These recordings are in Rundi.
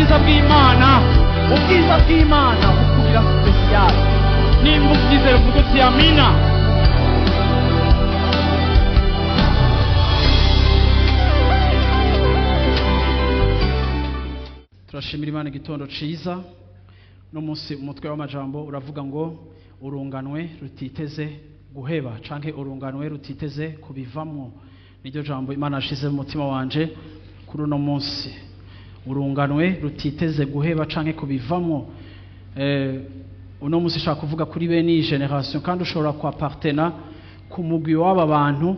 Ubwiza bw'Imana, ubwiza bw'Imana bukugira special. Nimba ubyizera uvuga uti amina. Turashimira Imana igitondo ciza. No munsi umutwe w'amajambo uravuga ngo urunganwe rutiteze guheba canke urunganwe rutiteze kubivamwo. Niryo jambo Imana yashize mu mutima wanje kuri uno munsi, urunganwe rutiteze guheba canke kubivamwo. Uno munsi nshaka kuvuga kuri bene iyi generation, kandi ushobora kuappartena ku mugwi w'aba bantu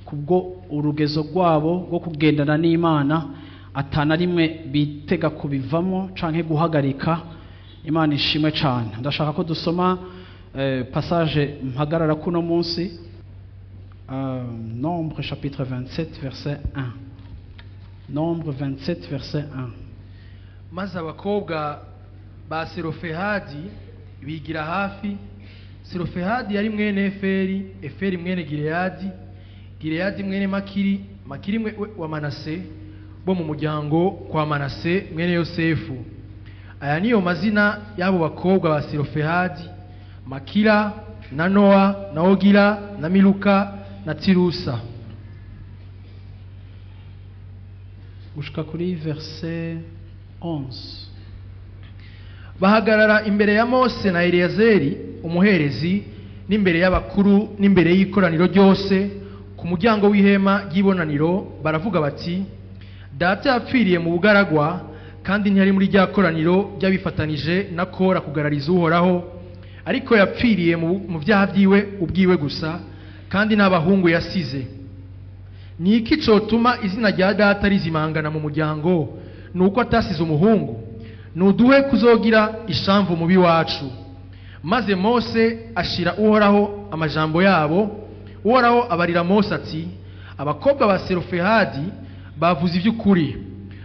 kubwo urugezo rwabo rwo kugendana n'Imana atana rimwe bitega kubivamo canke guhagarika. Imana ishimwe cyane. Ndashaka ko dusoma passage mpagarara kuno munsi, Nombre chapitre 27 verset 1. Nombre 27 verset 1. Maze abakobwa ba Selofehadi bigira hafi. Selofehadi yari mwene Eferi, Eferi mwene Gileyadi, Gileyadi mwene Makiri, Makiri wa Manase, bo mu muryango kwa Manase mwene Yosefu. Aya niyo mazina y'abo bakobwa ba Selofehadi: Makira na Noa na Ogira na Miluka na Tirusa. Gushika kuri verset 11. Bahagarara imbere ya Mose na Eleyazeri umuherezi, n'imbere y'abakuru n'imbere y'ikoraniro ryose ku muryango w'ihema ry'ibonaniro, baravuga bati: Data yapfiriye mu bugaragwa, kandi ntiyari muri rya koraniro ry'abifatanije na Kora kugarariza Uhoraho, ariko yapfiriye mu byaha byiwe ubwiwe gusa, kandi nta bahungu yasize. Ni iki cotuma izina rya data rizimangana mu muryango? Nuko atasize umuhungu. Nuduhe kuzogira ishamvu mubi wacu. Maze Mose ashira Uhoraho amajambo yabo. Uhoraho abarira Mose ati: Abakobwa ba Selofehadi bavuze iby'ukuri,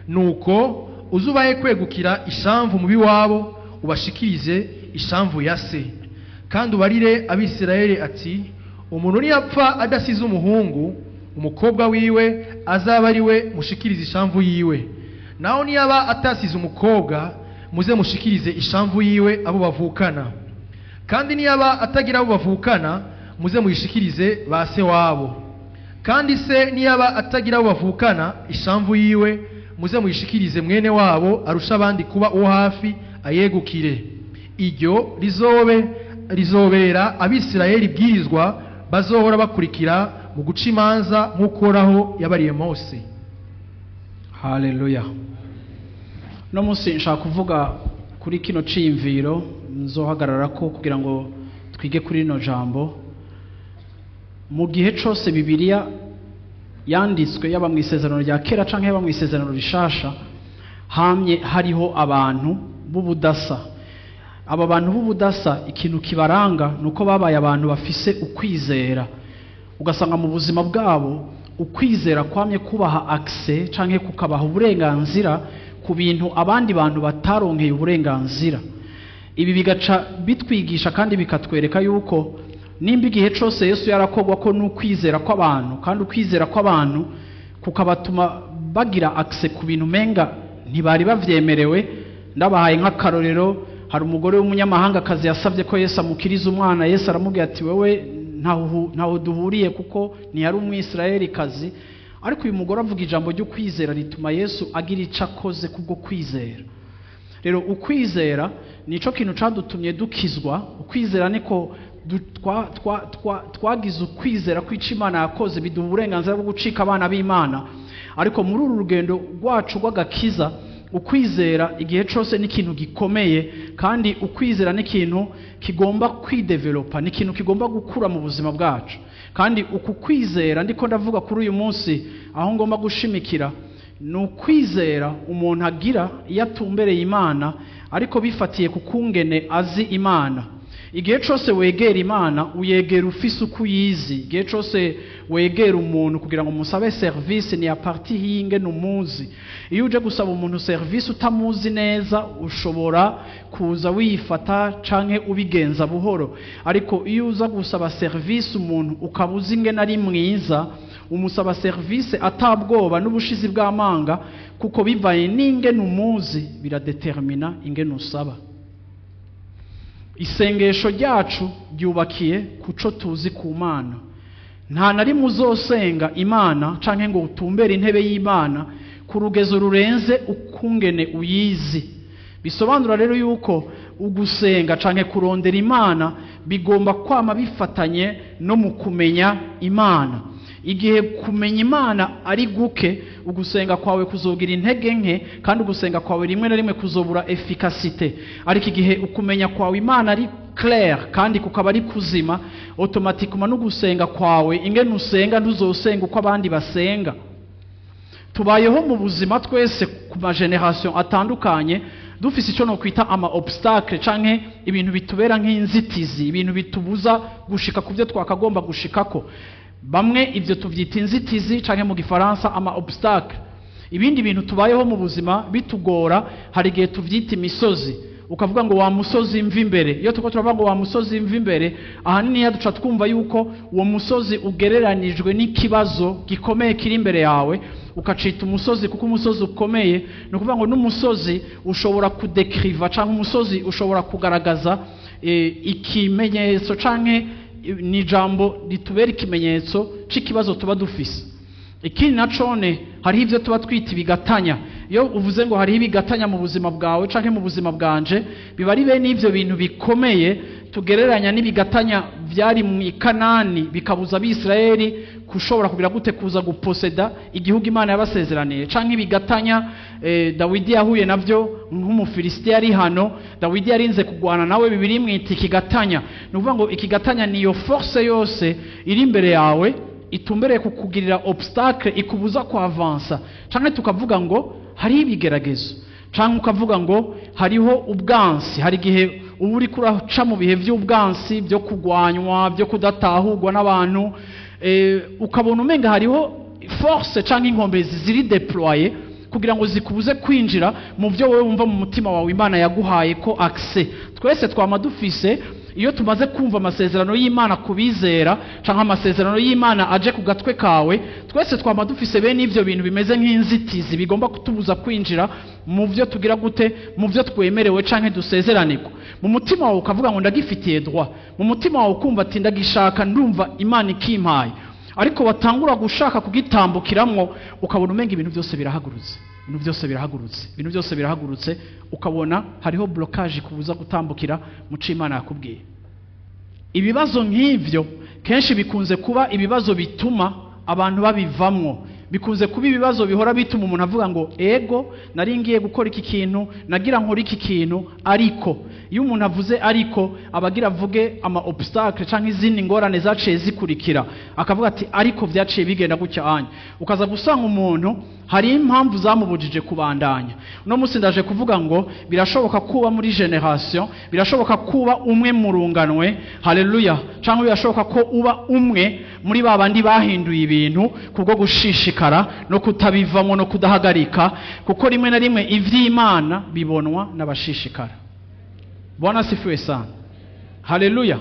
nuko uzubaye kwegukira ishamvu mubi wabo, ubashikirize ishamvu ya se. Kandi ubarire Abisirayeli ati: Umuntu niyapfa adasize umuhungu, umukobwa wiwe azaba ari we mushikirize ishamvu yiwe. Naho niyaba atasize umukobwa, muze mushikirize ishamvu yiwe abo bavukana. Kandi niyaba atagira abo bavukana, muze muyishikirize ba se wabo. Kandi se niyaba atagira abo bavukana, ishamvu yiwe muze muyishikirize mwene wabo arusha abandi kuba uwo hafi, ayegukire. Iryo rizobera Abisirayeli ibwirizwa bazohora bakurikira mu guca imanza, nk'uko Uhoraho yabariye Mose. Haleluya. No munsi nshaka kuvuga kuri kino ciyimviro nzohagarara ko kugira ngo twige kuri rino jambo. Mu gihe cose Bibiliya yanditswe, yaba mu isezerano rya kera canke yaba mu isezerano rishasha, hamye hariho abantu b'ubudasa. Aba bantu b'ubudasa ikintu kibaranga nuko babaye abantu bafise ukwizera. Ugasanga mu buzima bwabo ukwizera kwamye kubaha access canke kukabaha uburenganzira ku bintu abandi bantu bataronkeye uburenganzira. Ibi bigaca bitwigisha kandi bikatwereka yuko nimba igihe cose Yesu yarakogwa ko n'ukwizera kw'abantu, kandi ukwizera kw'abantu kukabatuma bagira access ku bintu menga ntibari bavyemerewe. Ndabahaye nk'akarorero, hari umugore w'umunyamahangakazi yasavye ko Yesu amukiriza umwana. Yesu aramubwira ati: wewe ntaho duhuriye kuko ntiyari umwisirayelikazi. Ariko uyu mugore avuga ijambo ryo kwizera rituma Yesu agira ico akoze kubwo kwizera. Rero ukwizera nico kintu cadutumye dukizwa. Ukwizera niko twagize ukwizera kwica Imana yakoze, biduha uburenganzira bwo gucika abana b'Imana. Ariko muri uru rugendo rwacu rw'agakiza, ukwizera igihe cose ni ikintu gikomeye, kandi ukwizera ni ikintu kigomba kwidevelopa, ni ikintu kigomba gukura mu buzima bwacu. Kandi uku kwizera ndiko ndavuga kuri uyu munsi, aho ngomba gushimikira, ni ukwizera umuntu agira iyo atumbereye Imana, ariko bifatiye ku kungene azi Imana. Igihe cose wegera Imana, uyegera ufise uko uyizi. Igihe cose wegera umuntu kugira ngo musabe service, ni a partir y'ingene umuzi. Iyo uje gusaba umuntu service utamuzi neza, ushobora kuza wifata canke ubigenza buhoro. Ariko iyo uza gusaba service umuntu ukabuza ingene ari mwiza, umusaba service atabwoba n'ubushizi bw'amanga, Kuko bivanye n'ingene umuzi biradetermina ingene usaba. Isengesho ryacu ryubakiye kuco tuzi ku Mana. Nta na rimwe uzosenga Imana canke ngo utumbere intebe y'Imana ku rugezo rurenze ukungene uyizi. Bisobanura rero yuko ugusenga canke kurondera Imana bigomba kwama bifatanye no mu kumenya Imana. Igihe kumenya Imana ari guke, ugusenga kwawe kuzogira intege nke, kandi ugusenga kwawe rimwe na rimwe kuzobura efficacité. Ariko igihe ukumenya kwawe Imana ari clair kandi kukaba ari kuzima, automatiquement no gusenga kwawe, ingene usenga, ntuzosenga uko abandi basenga. Tubayeho mu buzima twese ku ma génération atandukanye dufise icyo no kwita ama obstacle canke ibintu bitubera nk'inzitizi, ibintu bitubuza gushika ku byo twakagomba gushikako. Bamwe ibyo tuvyita inzitizi canke mu Gifaransa ama obstacle. Ibindi bintu tubayeho mu buzima bitugora, hari igihe tuvyita imisozi, ukavuga ngo: "Wa musozi, mva imbere." Iyo turiko turavuga ngo "wa musozi, mva imbere", ahanini iyo duca twumva yuko uwo musozi ugereranijwe n'ikibazo gikomeye kiri imbere yawe, ukacita umusozi kuko umusozi ukomeye. Ni ukuvuga ngo n'umusozi ushobora kudekriva canke umusozi ushobora kugaragaza ikimenyetso canke ni ijambo ritubera ikimenyetso c'ikibazo tuba dufise. Ikindi na cone, hariho ibyo tuba twita ibigatanya. Iyo uvuze ngo hariho ibigatanya mu buzima bwawe canke mu buzima bwanje, biba ari bene ivyo bintu bikomeye tugereranya n'ibigatanya vyari mu Ikanani, bikabuza Abisirayeli kushobora kugira gute, kuza guposeda igihugu Imana yabasezeraniye, canke ibigatanya Dawidi yahuye navyo nk'Umufilisitiya ari hano. Dawidi yarinze kugwana nawe, Bibiri mwita ikigatanya. Ni ukuvuga ngo ikigatanya niyo force yose iri imbere yawe itumbereye kukugirira obstacle, ikubuza kuavansa. Canke tukavuga ngo hariho ibigeragezo, canke ukavuga ngo hariho ubwansi. Hari igihe uba uriko uraca mu bihe vy'ubwansi, byo kugwanywa, byo kudatahurwa n'abantu, ukabona umenga hariho force canke inkombezi ziri déployées kugira ngo zikubuze kwinjira mu byo wowe wumva mu mutima wawe Imana yaguhaye ko accès. Twese twama dufise, iyo tumaze kumva amasezerano y'Imana kubizera canke amasezerano y'Imana aje ku gatwe kawe, twese twama dufise bene ivyo bintu bimeze nk'inzitizi bigomba kutubuza kwinjira mu byo tugira gute, mu byo twemerewe canke dusezeranirwa. Mu mutima wawe ukavuga ngo ndagifitiye droit, mu mutima wawe ukumva ati ndagishaka, ndumva Imana ikimpaye, ariko watangura gushaka kugitambukiramwo ukabona umenga ibintu byose birahagurutse, ibintu byose birahagurutse, ibintu byose birahagurutse, ukabona hariho blocage kubuza gutambukira mu co Imana yakubwiye. Ibibazo nk'ivyo kenshi bikunze kuba ibibazo bituma abantu babivamwo, bikunze kuba ibibazo bihora bituma umuntu avuga ngo: "Ego, nari ngiye gukora iki kintu, nagira nkora iki kintu, ariko." Iyo umuntu avuze "ariko", aba agira avuge ama obstacle canke izindi ngorane zaciye zikurikira, akavuga ati: "Ariko vyaciye bigenda gutya anya." Ukaza gusanga umuntu hari impamvu zamubujije kubandanya. Uno munsi ndaje kuvuga ngo birashoboka kuba muri génération, birashoboka kuba umwe mu runganwe, haleluya, cyangwa birashoboka ko uba umwe muri ba bandi bahinduye ibintu kubwo gushishikara no kutabivamo no kudahagarika, kuko rimwe na rimwe ivy'Imana bibonwa n'abashishikara. Bwana asifiwe sana, haleluya.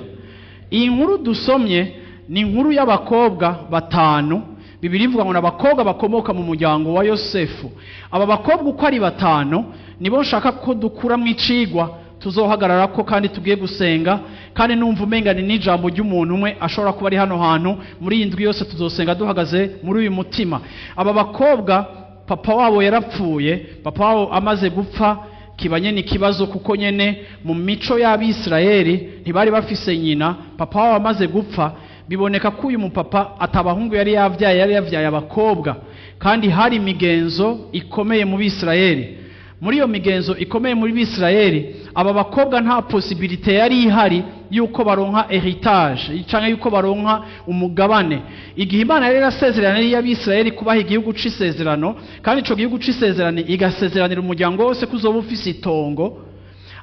Iyi nkuru dusomye ni inkuru y'abakobwa batanu. Bibiri ivuga ngo ni abakobwa bakomoka mu muryango wa Yosefu. Aba bakobwa uko ari batanu nibo nshaka ko dukuramo icigwa tuzohagarara ko kandi tugiye gusenga, kandi numva umenga ni n'ijambo ry'umuntu umwe ashobora kuba ari hano hantu. Muri iyi ndwi yose tuzosenga duhagaze muri uyu mutima. Aba bakobwa papa wabo yarapfuye. Papa wabo amaze gupfa, kiba nyene ikibazo, kuko nyene mu mico y'Abisirayeli ntibari bafise nyina. Papa wabo amaze gupfa, biboneka ko uyu mupapa atabahungu yari yavyaye, yari yavyaye abakobwa. Kandi hari imigenzo ikomeye mu Bisirayeli. Muri iyo migenzo ikomeye muri Bisirayeli, aba bakobwa nta possibilité yari ihari yuko baronka héritage canke yuko baronka umugabane. Igihe Imana yari yarasezeranye y'Abisirayeli kubaha igihugu c'isezerano, kandi ico gihugu c'isezerano igasezeranira umuryango wose ko uzoba ufise itongo,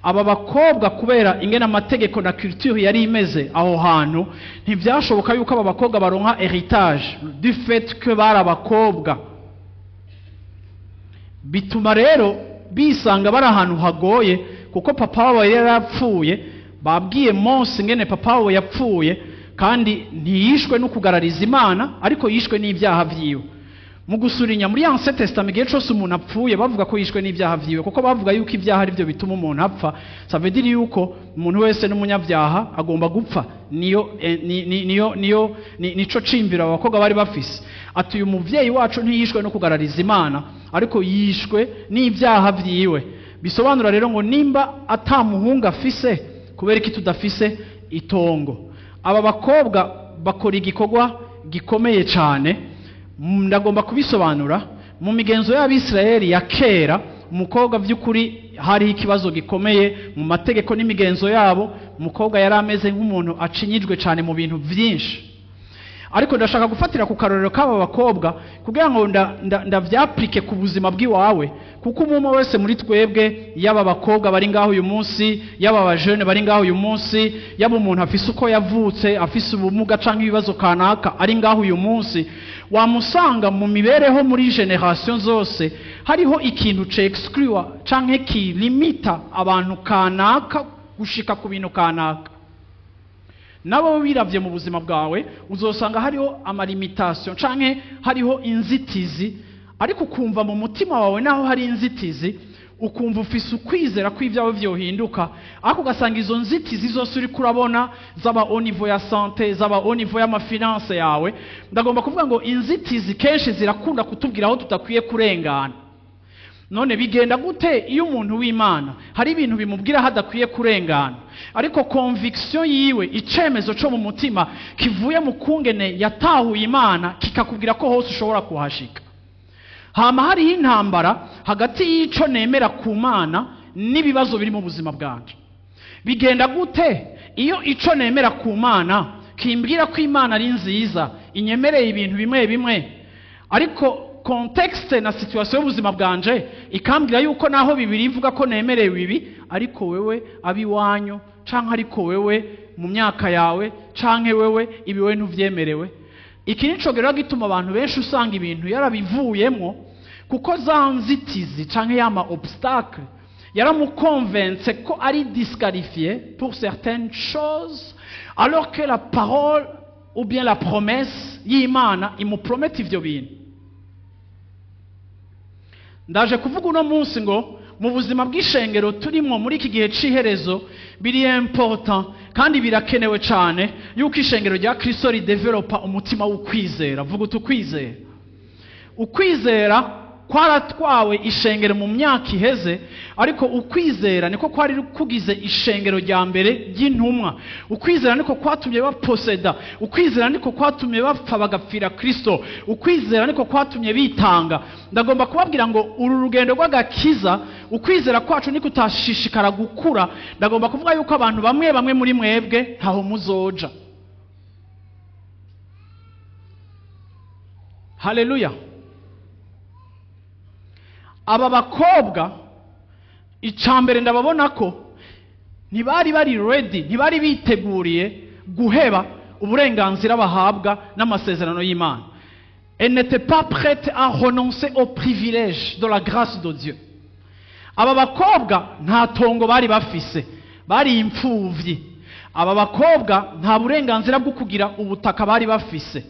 aba bakobwa, kubera ingene amategeko na culture yari imeze aho hantu, ntivyashoboka yuko aba bakobwa baronka héritage du fait que bari abakobwa. Bituma rero bisanga bari ahantu hagoye, kuko papa wabo yari yarapfuye. Babwiye Mose ingene papa wabo yapfuye, kandi ntiyishwe no kugarariza Imana, ariko yishwe n'ibyaha vyiwe. Mu gusurinya muri Ancien Testament, igihe cose umuntu apfuye bavuga ko yishwe n'ibyaha vyiwe, kuko bavuga yuko ibyaha ari byo bituma umuntu apfa. Ça veut dire yuko umuntu wese n'umunyabyaha agomba gupfa. Niyo niyo niyo nico cimbira abakobwa bari bafise. Ati uyu muvyeyi wacu ntiyishwe no kugarariza Imana, ariko yishwe n'ibyaha vyiwe. Bisobanura rero ngo nimba atamuhunga afise, kubera iki tudafise itongo? Aba bakobwa bakora igikorwa gikomeye cyane. Ndagomba kubisobanura. Mu migenzo y'Abisirayeli ya kera, umukobwa by'ukuri hariho ikibazo gikomeye mu mategeko n'imigenzo yabo. Umukobwa yari ameze nk'umuntu acinyijwe cyane mu bintu byinshi. Ariko ndashaka gufatira ku karorero k'aba bakobwa kugira ngo ndavyapplike ku buzima bw'iwawe, kuko umwe wese muri twebwe, yaba abakobwa bari ngaho uyu munsi, yaba abajene bari ngaho uyu munsi, yaba umuntu afise uko yavutse, afise ubumuga canke ibibazo kanaka ari ngaho uyu munsi, wamusanga mu mibereho muri generation zose hariho ikintu c'exclure canke kilimita abantu kanaka gushika ku bintu kanaka. Nabo biravye mu buzima bwawe uzosanga hariho amalimitation canke hariho inzitizi, ariko ukumva mu mutima wawe naho hari inzitizi, ukumva ufise ukwizera ko ibyawe vyohinduka, ariko ugasanga izo nzitizi zose uri kurabona, zaba au niveau ya santé, zaba au niveau y'amafinance yawe. Ndagomba kuvuga ngo inzitizi kenshi zirakunda kutubwira aho tudakwiye kurengana. None bigenda gute iyo umuntu w'Imana hari ibintu bimubwira hadakwiye kurengana, ariko conviction yiwe, icemezo co mu mutima kivuye mu kungene yatahuye Imana, kikakubwira ko hose ushobora kuhashika? Hama hariho intambara hagati y'ico nemera ku Mana n'ibibazo biri mu buzima bwanje. Bigenda gute iyo ico nemera ku Mana kimbwira ko Imana ari nziza, inyemereye ibintu bimwe bimwe, ariko contexte na situation y'ubuzima bwanje ikambwira yuko naho bibiri ivuga ko nemerewe ibi, ariko wewe abiwanyu, canke ariko wewe mu myaka yawe, canke wewe ibi wewe ntuvyemerewe? Iki nico rero gituma abantu benshi usanga ibintu yarabivuyemwo, kuko za nzitizi canke yama obstacle yaramuconvaincre ko ari disqualifié pour certaines choses, alors que la parole ou bien la promesse y'Imana imupromete ivyo bintu. Ndaje kuvuga uno munsi ngo mu buzima bw'ishengero turimo muri iki gihe c'iherezo, biri important kandi birakenewe cyane yuko ishengero rya Kristo ridevelopa umutima w'ukwizera. Vuga uti ukwizera. Ukwizera kwaratwawe ishengero mu myaka iheze, ariko ukwizera niko kwari kugize ishengero rya mbere ry'intumwa. Ukwizera niko kwatumye baposeda, ukwizera niko kwatumye bapfa bagapfira Kristo, ukwizera niko kwatumye bitanga. Ndagomba kubabwira ngo uru rugendo rw'agakiza, ukwizera kwacu niko utashishikara gukura. Ndagomba kuvuga yuko abantu bamwe bamwe muri mwebwe ntaho muzoja. Haleluya. Aba bakobwa, icambere ndababona ko ntibari bari ready, ntibari biteguriye guheba uburenganzira bahabwa n'amasezerano y'Imana. Elle n'était pas prête à renoncer au privilège de la grâce de Dieu. Aba bakobwa nta tongo bari bafise, bari imfuvyi. Aba bakobwa nta burenganzira bwo kugira ubutaka bari bafise.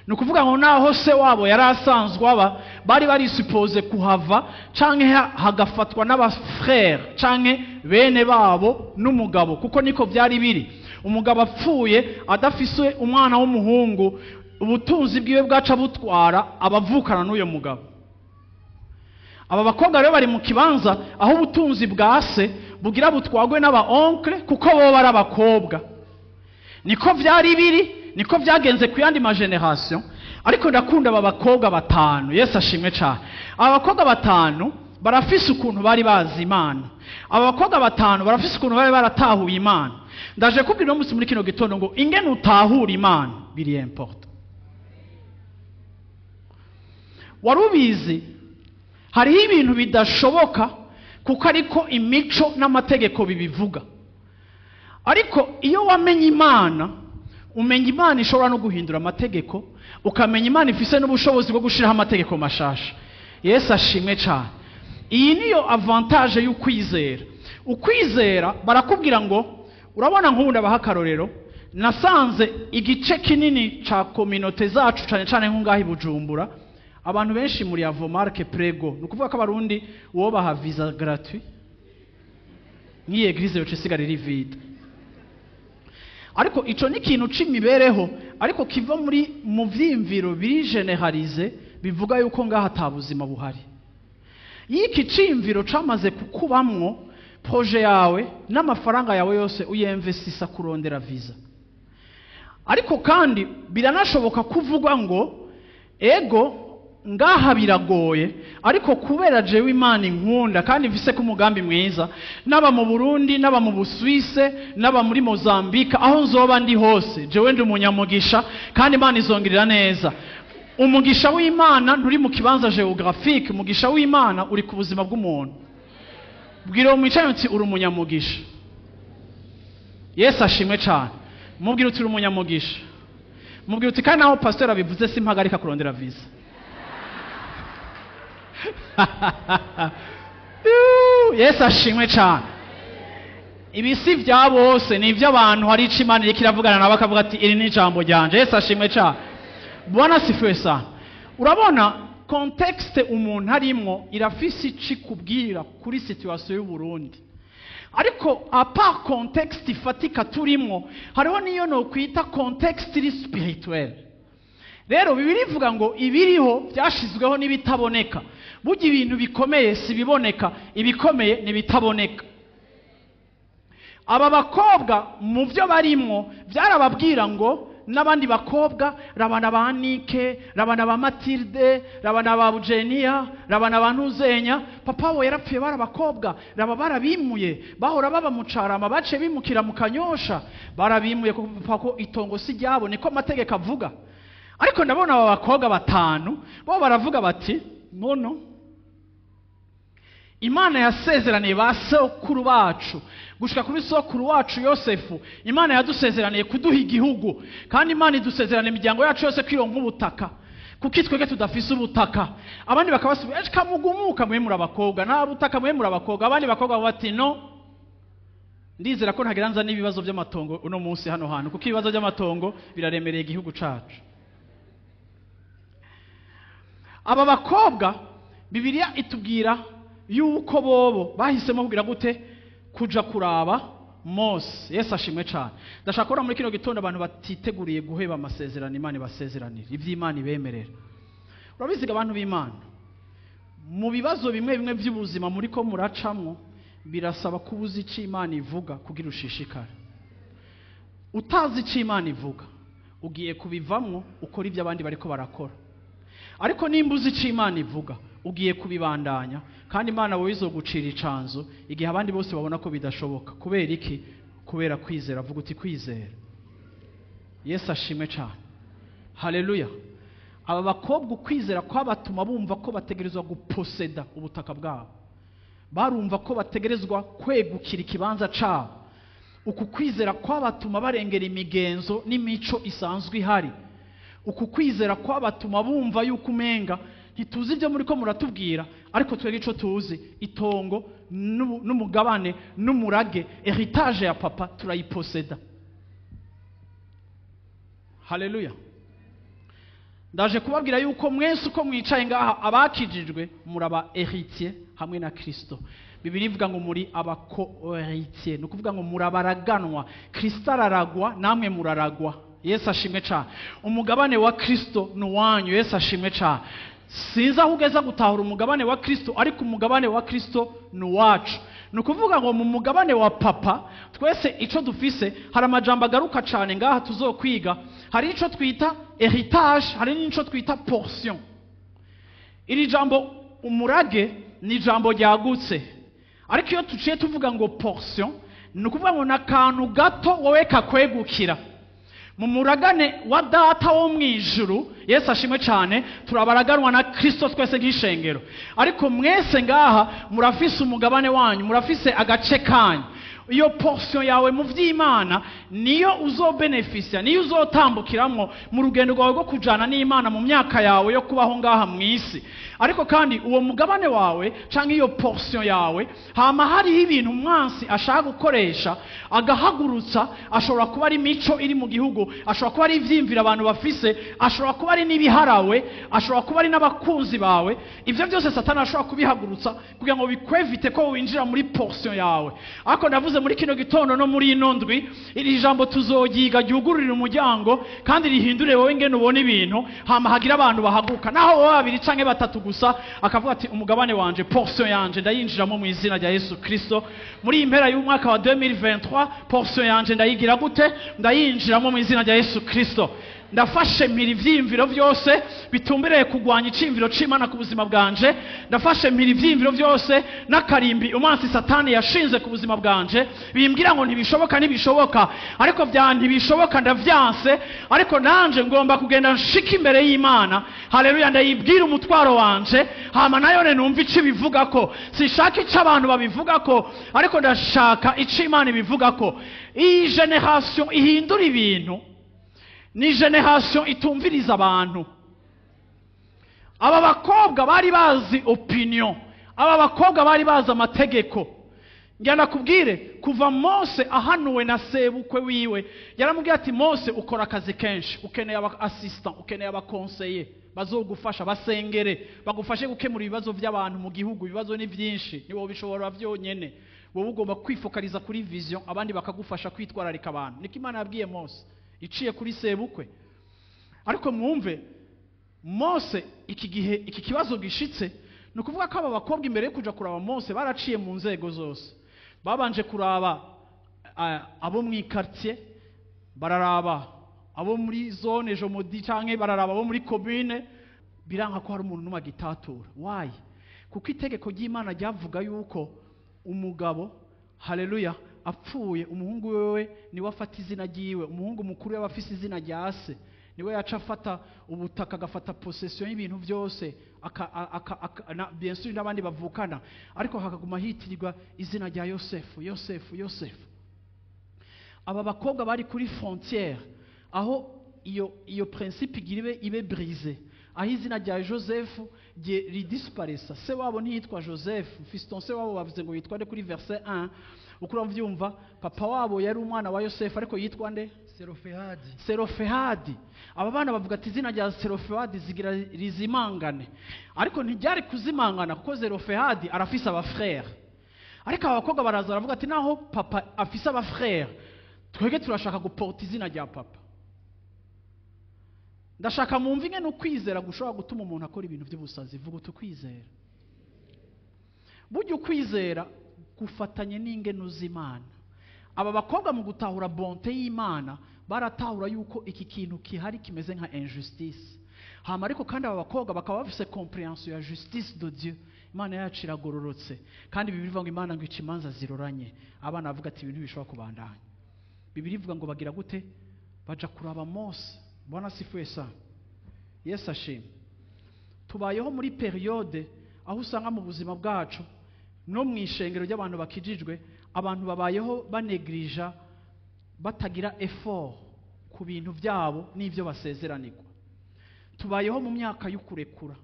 Ni ukuvuga ngo naho se wabo yari asanzwe aba, bari bari supposé kuhava canke hagafatwa n'abafrère canke bene babo n'umugabo, kuko niko byari biri. Umugabo apfuye adafise umwana w'umuhungu, ubutunzi bwiwe bwaca butwara abavukana n'uyo mugabo. Aba bakobwa rero bari mu kibanza aho ubutunzi bwa se bugira butwagwe n'aba oncle, kuko bo bari abakobwa. Niko byari biri, niko byagenze ku yandi ma generation. Ariko ndakunda aba bakobwa batanu. Yesu ashimwe cyane. Aba bakobwa batanu barafise ukuntu bari bazi Imana. Aba bakobwa batanu barafise ukuntu bari baratahuye Imana. Ndaje kubwira uno munsi muri kino gitondo ngo ingene utahura Imana biri important. Warubizi hariho ibintu bidashoboka kuko ariko imico n'amategeko bibivuga, ariko iyo wamenye Imana, umenya Imana ishobora no guhindura amategeko, ukamenya Imana ifise n'ubushobozi bwo gushiraho amategeko mashasha. Yesu ashimwe cyane. Iyi niyo avantage y'ukwizera. Ukwizera barakubwira ngo urabona nk'ubu ndabaha akarorero, nasanze igice kinini ca communauté zacu, cane cane nko ngaho i Bujumbura. Abantu benshi muri Avomark Prego, ni ukuvuga ko abarundi uwo baha visa gratuit nk'iyi église yoca isigara iri vide. Ariko ico ni ikintu c'imibereho, ariko kiva muri mu vyiyumviro biri généralisé bivuga yuko ngaha ata buzima buhari. Iyo iki ciyumviro camaze kukubamwo, projet yawe n'amafaranga yawe yose uyemvesisa kurondera visa. Ariko kandi biranashoboka kuvuga ngo ego, ngaha biragoye, ariko kubera jewe Imana inkunda kandi mfise ko umugambi mwiza, naba mu Burundi, naba mu Busuwise, naba muri Mozambique, aho nzoba ndi hose, jewe ndi umunyamugisha kandi Imana izongirira neza. Umugisha w'Imana nturi mu kibanza géographique, umugisha w'Imana uri ku buzima bw'umuntu. Bwira uwo mwicaye uti: "Uri umunyamugisha." Yesu ashimwe cyane. Mubwira uti: "Uri umunyamugisha." Mubwira uti: "Kandi naho pastor abivuze, simpagarika kurondera visa." Yesu ashimwe cyane. Ibi si bya bose, ni iby'abantu. Hari icyo Imana iriko iravugana nabo, akavuga ati: "Iri ni ijambo ryanje." Yesu ashimwe cyane. Bwana asifiwe sana. Urabona, contexte umuntu arimwo irafise ico ikubwira kuri situation y'u Burundi. Ariko à part contexte ifatika turimwo, hariho niyo nokwita contexte iri spirituelle. Rero Bibiliya ivuga ngo ibiriho byashizweho n'ibitaboneka. Burya ibintu bikomeye si ibiboneka, ibikomeye ni ibitaboneka. Aba bakobwa mu byo barimwo byarababwira ngo n'abandi bakobwa, rabana ba Nike, rabana ba Matilde, rabana ba Bujeniya, rabana ba Ntuzenya, papa we yarapfuye, bari abakobwa, raba barabimuye, bahora baba mu Carama, baciye bimukira mu Kanyosha, barabimuye kuko ko itongo si ryabo, niko amategeko avuga. Ariko ndabona aba bakobwa batanu bo baravuga bati: "Nono Imana yasezeraniye ba sokuru bacu, gushika kuri sokuru wacu Yosefu, Imana yadusezeraniye kuduha igihugu, kandi Imana idusezeraniye imiryango yacu yose kwironka ubutaka. Kuko twebwe tudafise ubutaka?" Abandi bakabasubira: "Eka mugumuka, mwe muri abakobwa, nta butaka, mwe muri abakobwa." Abandi bakobwa bati: "No." Ndizera ko ntagira nza n'ibibazo by'amatongo uno munsi hano hantu, kuko ibibazo by'amatongo biraremereye igihugu cacu. Aba bakobwa, Bibiliya itubwira yuko bobo bahisemo kugira gute? Kuja kuraba Mose. Yesu ashimwe cyane. Ndashaka kubona muri kino gitondo abantu batiteguriye guheba amasezerano Imana ibasezeranira, iby'Imana ibemerera. Urabiziga, abantu b'Imana, mu bibazo bimwe bimwe by'ubuzima muri ko muracamwo, birasaba ko uzi icyo Imana ivuga kugira ushishikare. Utazi icyo Imana ivuga, ugiye kubivamwo ukora ibyo abandi bariko barakora. Ariko nimba uzi icyo Imana ivuga, ugiye kubibandanya, kandi Imana wowe izogucira icanzo igihe abandi bose babona ko bidashoboka. Kubera iki? Kubera kwizera. Avuga uti: "Kwizera." Yesu ashimwe cyane. Haleluya. Aba bakobwa, ukwizera kwabatuma bumva ko bategerezwa guposeda ubutaka bwabo, barumva ko bategerezwa kwegukira ikibanza cabo. Uku kwizera kwabatuma barengera imigenzo n'imico isanzwe ihari. Uku kwizera kwabatuma bumva yuko umenga ntituzi ibyo muri ko muratubwira, ariko twebwe ico tuzi, itongo n'umugabane n'umurage, héritage ya papa, turayiposeda. Haleluya. Ndaje kubabwira yuko mwese uko mwicaye ngaha, abakijijwe, muraba héritier hamwe na Kristo. Bibiliya ivuga ngo muri aba co-héritier, ni ukuvuga ngo murabaraganwa. Kristo araragwa, namwe muraragwa. Yesu ashimwe cyane. Umugabane wa Kristo ni uwanyu. Yesu ashimwe cyane. Sinzi aho ugeza gutahura umugabane wa Kristo, ariko umugabane wa Kristo ni uwacu. Ni ukuvuga ngo mu mugabane wa papa twese icyo dufise, hari amajambo agaruka cyane ngaha tuzokwiga. Hari icyo twita héritage, hari n'icyo twita portion. Iri jambo umurage ni ijambo ryagutse, ariko iyo tuciye tuvuga ngo portion, ni ukuvuga ngo ni akantu gato wowe kakwegukira mu muragane wa Data wo mu ijuru. Yesu ashimwe cyane. Turabaraganwa na Kristo twese nk'ishengero, ariko mwese ngaha murafise umugabane wanyu, murafise agace kanyu. Iyo portion yawe mu vy'Imana niyo uzobenefisia, niyo uzotambukiramwo mu rugendo rwawe rwo kujana n'Imana mu myaka yawe yo kubaho ngaha mu isi. Ariko kandi uwo mugabane wawe canke iyo portion yawe, hama hariho ibintu umwansi ashaka gukoresha agahagurutsa. Ashobora kuba ari imico iri mu gihugu, ashobora kuba ari ivyiyumviro abantu bafise, ashobora kuba ari n'ibiharawe, ashobora kuba ari n'abakunzi bawe. Ivyo byose Satani ashobora kubihagurutsa kugira ngo bikwevite ko winjira muri portion yawe. Ariko ndavuze muri kino gitondo no muri ino ndwi, iri jambo tuzoryiga ryugururira umuryango kandi rihindure wowe ingene ubona ibintu, hama hagira abantu bahaguruka, naho wowe babiri canke batatu gusa, akavuga ati umugabane wanje, portion yanje ndayinjiramo mu izina rya Yesu Kristo. Muri iyi mpera y'umwaka wa 2023, portion yanje ndayigira gute? Ndayinjiramo mu izina rya Yesu Kristo. Ndafashe mpira ivyiyumviro vyose bitumbereye kugwanya iciyumviro c'Imana ku buzima bwanje. Ndafashe mpira ivyiyumviro vyose n'akarimbi umwansi Satani yashinze ku buzima bwanje, bimbwira ngo ntibishoboka, ntibishoboka. Ariko vya ntibishoboka ndavyanse, ariko nanje ngomba kugenda nshika imbere y'Imana. Haleluya, ndayibwira umutwaro wanje, hama nayo numva ico ibivugako. Sinshaka ico abantu babivugako, ariko ndashaka ico Imana ibivugako. Iyi generation ihindura ibintu ni generation itumviriza abantu. Aba bakobwa bari bazi opinion, aba bakobwa bari bazi amategeko. Njya kubwire, kuva Mose ahanuwe na sebukwe wiwe, yaramubwiye ati Mose, ukora akazi kenshi, ukeneye aba assistant, ukeneye aba conseiller bazogufasha, basengere, bagufashe gukemura ibibazo by'abantu mu gihugu. Ibibazo ni byinshi, ni wowe bishobora byonyene. Wowe ugomba kwifokaliza kuri vision, abandi bakagufasha kwitwararika abantu. Niko Imana yabwiye Mose iciye kuri sebukwe. Ariko mwumve, Mose iki gihe iki kibazo gishitse, ni ukuvuga ko aba bakobwa imbere yo kuja kuraba Mose baraciye mu nzego zose. Babanje kuraba abo mu quartier, bararaba abo muri zone jomodi, canke bararaba abo muri commune, biranka ko hari umuntu n'umwe agitatura. Why? Kuko itegeko ry'Imana ryavuga yuko umugabo, haleluya, apfuye, umuhungu wewe niwe afata izina ryiwe. Umuhungu mukuru yaba afise izina rya se, niwe yaca afata ubutaka, agafata possession y'ibintu byose, bien sûr n'abandi bavukana, ariko hakaguma hitirirwa izina rya Yosefu, Yosefu, Yosefu. Aba bakobwa bari kuri frontière aho iyo principe igira ibe brisé, aho izina rya Joseph ridisparesa. Se wabo ntiyitwa Joseph, fiston se wabo bavuze ngo yitwa nde kuri verset 1? Uko uravyumva, papa wabo yari umwana wa Yosefu, ariko yitwa nde? Serofehadi. Serofehadi. Aba bana bavuga ati izina rya Serofehadi zigira rizimangane, ariko ntiryari kuzimangana kuko Serofehadi arafise abafrère. Ariko aba bakobwa baraza baravuga ati naho papa afise abafrère, twebwe turashaka guporta izina rya papa. Ndashaka mwumve ingene ukwizera gushobora gutuma umuntu akora ibintu by'ubusazi. Vuga uti ukwizera. Burya ukwizera gufatanye n'ingene uzi Imana. Aba bakobwa mu gutahura bonté y'Imana baratahura yuko iki kintu kihari kimeze nka injustice. Hama ariko kandi aba bakobwa bakaba bafise compréhension ya justice de Dieu. Imana yacu iragororotse, kandi Bibiliya ivuga ngo Imana ngo ica imanza ziroranye. Abana bavuga ati ibintu bishobora kubandanya. Bibiliya ivuga ngo bagira gute? Baja kuraba Mose. Bwana asifiwe sana, Yesu ashimwe. Tubayeho muri période aho usanga mu buzima bwacu no mu ishengero ry'abantu bakijijwe, abantu babayeho banegirija, batagira effort ku bintu byabo n'ibyo basezeranirwa. Tubayeho mu myaka y'ukurekura,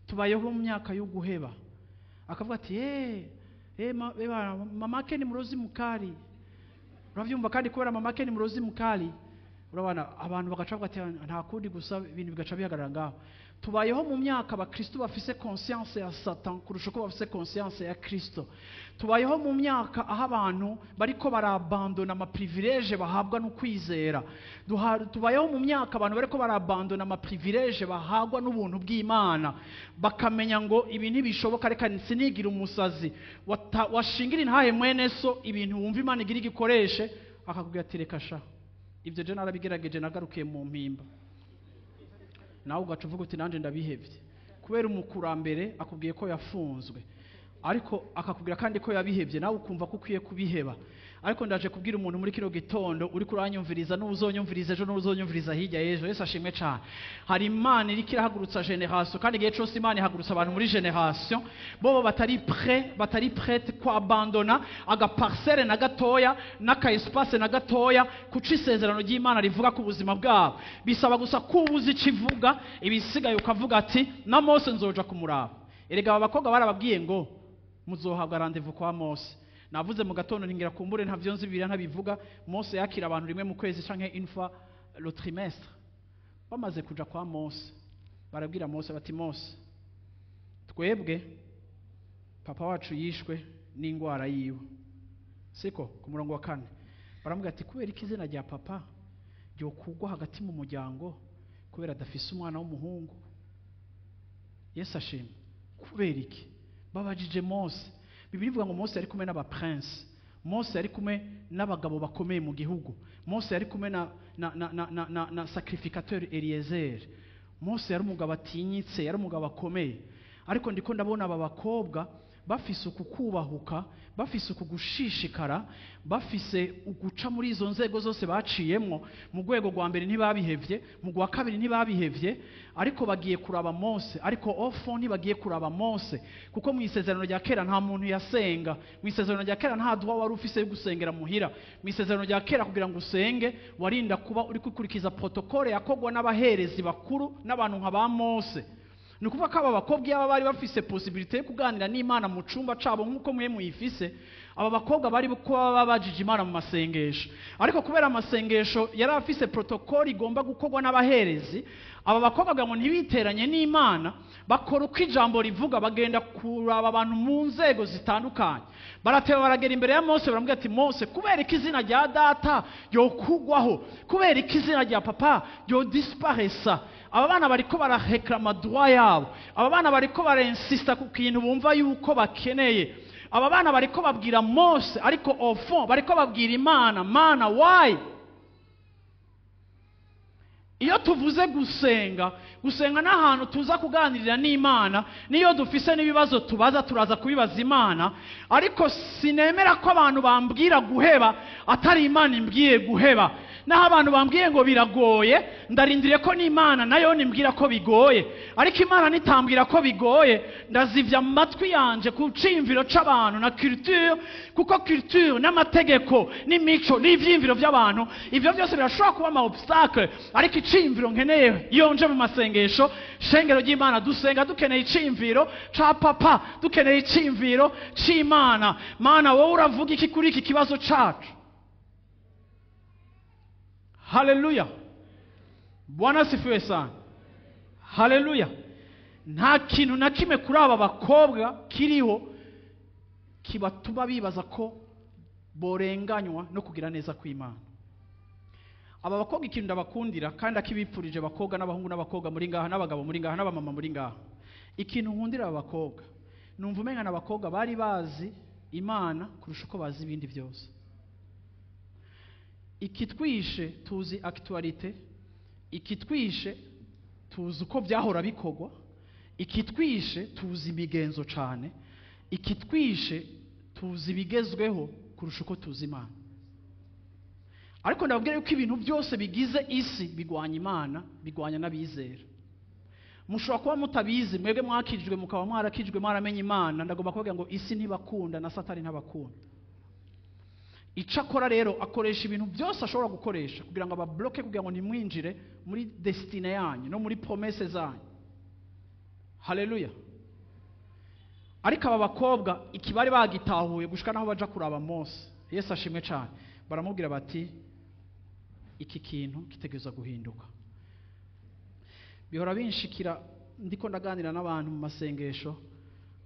tubayeho mu myaka yo guheba. Akavuga ati mamake ni murozi mukali. Uravyumva? Kandi kubera mamake ni murozi mukali, urabona abantu bagaca bavuga ati nta kundi gusa, ibintu bigaca bihagarara ngaho. Tubayeho mu myaka abakristo bafise conscience ya Satan kurusha uko bafise conscience ya Kristo. Tubayeho mu myaka aho abantu bariko barabandona amaprivilège bahabwa no kwizera. Tubayeho mu myaka abantu bariko barabandona amaprivilège bahabwa n'ubuntu bw'Imana, bakamenya ngo ibi ntibishoboka, reka sinigira umusazi. Washingira intahe mwene so ibintu wumva Imana igira igikoreshe, akakubwira ati reka sha, ibyo je narabigerageje, nagarukiye mu mpimba. Nawe ugaca uvuga uti nanjye ndabihevye, kubera umukurambere akubwiye ko yafunzwe, ariko akakubwira kandi ko yabihevye, nawe ukumva ko ukwiye kubiheba. Ariko ndaje kubwira umuntu muri kino gitondo uri kuranyumviriza n'uzonyumviriza ejo n'uzonyumviriza hirya y'ejo, Yesu ashimwe cyane. Hari Imana iriko irahagurutsa génération, kandi igihe cyose Imana ihagurutsa abantu muri génération bobo batari prêt, batari prête kwabandona agaparcelle na gatoya n'aka espace na gatoya kuca isezerano ry'Imana rivuga ku buzima bwabo. Bisaba gusa ko uba uzi icyo ivuga, ibisigaye ukavuga ati na Mose nzoja kumuraba. Erega aba bakobwa barababwiye ngo muzohabwa rendez-vous kwa Mose. Navuze mu gatondo ntingira kumbure ntavyo nzi, Bibiliya ntabivuga. Mose yakira abantu rimwe mu kwezi canke une fois le trimestre. Bamaze kuja kwa Mose, barabwira Mose bati: "Mose, twebwe papa wacu yishwe n'ingwara yiwe." Siko? Ku murongo wa 4 baramubwira ati: "Kubera iki izina rya papa ryokugwa hagati mu muryango kubera adafise umwana w'umuhungu?" Yesu ashimwe. Kubera iki babajije Mose? Bibiliya ivuga ngo Mose yari kumwe n'abaprince, Mose yari kumwe n'abagabo bakomeye mu gihugu, Mose yari kumwe na sacrificateur Eliezer. Mose yari umugabo atinyitse, yari umugabo akomeye. Ariko ndiko ndabona aba bakobwa bafise uku kubahuka, bafise uku gushishikara, bafise uguca muri izo nzego zose baciyemwo. Mu rwego rwa mbere ntibabihevye, mu rwa kabiri ntibabihevye, ariko bagiye kuraba Mose. Ariko au fond ntibagiye kuraba Mose, kuko mu isezerano rya kera nta muntu yasenga. Mu isezerano rya kera nta droit wari ufise yo gusengera muhira. Mu isezerano rya kera, kugira ngo usenge, warinda kuba uri gukurikiza protocole yakogwa n'abaherezi bakuru n'abantu nka ba Mose. Ni ukuvuga ko aba bakobwa, iyo bari bafise possibilité yo kuganira n'Imana mu cumba cabo nk'uko mwe muyifise, aba bakobwa bari kuba babajije Imana mu masengesho. Ariko kubera amasengesho yari afise protocole igomba gukorwa n'abaherezi, aba bakobwa bagira ngo ntibiteranye n'Imana, bakora uko ijambo rivuga, bagenda kuraba abantu mu nzego zitandukanye. Barateba, baragera imbere ya Mose, baramubwira ati: "Mose, kubera ko izina rya data ryokugwaho, kubera ko izina rya papa ryodisparesa? Aba bana bariko barareklama droit yabo, aba bana bariko barainsista ku kintu bumva yuko bakeneye. Aba bana bariko babwira Mose, ariko au fond bariko babwira Imana: Mana, why?" Iyo tuvuze gusenga, gusenga n'ahantu tuza kuganirira n'Imana. Niyo dufise n'ibibazo tubaza, turaza kubibaza Imana. Ariko sinemera ko abantu bambwira guheba atari Imana imbwiye guheba. Naho abantu bambwiye ngo biragoye, ndarindiriye ko n'Imana nayo nimbwira ko bigoye. Ariko Imana nitambwira ko bigoye, ndazivya mu matwi yanje ku ciyumviro c'abantu na culture, kuko culture n'amategeko n'imico n'ivyiyumviro by'abantu, ivyo byose birashobora kuba ama obstacle. Ariko iciyumviro nkeneye iyo nje mu masengesho, shengero ry'Imana, dusenga dukeneye iciyumviro ca papa, dukeneye iciyumviro c'Imana. Mana, wowe uravuga iki kuri iki kibazo cacu? Haleluya, Bwana asifiwe sana. Haleluya. Nta kintu na kimwe kuri aba bakobwa kiriho kibatuma bibaza ko borenganywa no kugira neza kw'Imana. Aba bakobwa, ikintu ndabakundira kandi akibipfurije, abakobwa n'abahungu n'abakobwa muri ngaha n'abagabo muri ngaha n'abamama muri ngaha, ikintu nkundira aba bakobwa, numva umenga abakobwa bari bazi Imana kurusha uko bazi ibindi byose. Ikitwishe, tuzi actualité. Ikitwishe, tuzi uko byahora bikorwa. Ikitwishe, tuzi imigenzo cyane. Ikitwishe, tuzi ibigezweho kurusha uko tuzi Imana. Ariko ndababwira yuko ibintu byose bigize isi bigwanya Imana, bigwanya n'abizera. Mushobora kuba mutabizi mwebwe mwakijwe, mukaba mwarakijwe, mwaramenye Imana. Ndagomba kubabwira ngo isi ntibakunda na Satani ntabakunda. Icyo akora rero, akoresha ibintu byose ashobora gukoresha kugira ngo ababloke, kugira ngo ntimwinjire muri destinée yanyu no muri promesses zanyu. Haleluya. Ariko aba bakobwa iki bari bagitahuye gushika naho baja kuraba Mose. Yesu ashimwe cyane. Baramubwira bati: "Iki kintu kitegerezwa guhinduka." Bihora binshikira ndiko ndaganira n'abantu mu masengesho,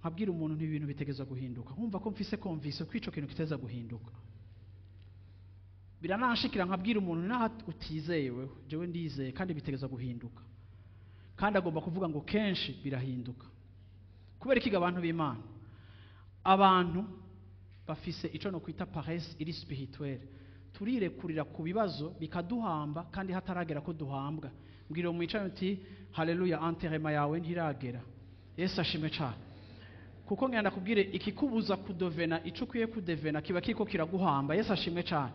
nkabwira umuntu nti ibintu bitegerezwa guhinduka, nkumva ko mfise conviction ko ico kintu kiteza guhinduka. Birananshikira nkabwira umuntu: "Naho utizeye wewe, jewe ndizeye, kandi bitegerezwa guhinduka." Kandi agomba kuvuga ngo kenshi birahinduka. Kubera ikiga, abantu b'Imana, abantu bafise ico no kwita paresse iri spirituelle. Turirekurira ku bibazo bikaduhamba kandi hataragera ko duhambwa. Mbwira mwicaye uti: "Haleluya, enterrement yawe ntiragera." Yesu ashimwe cyane. Kuko ngenda kubwire, ikikubuza kudevena ico ukwiye kudevena kiba kiriko kiraguhamba. Yesu ashimwe cyane.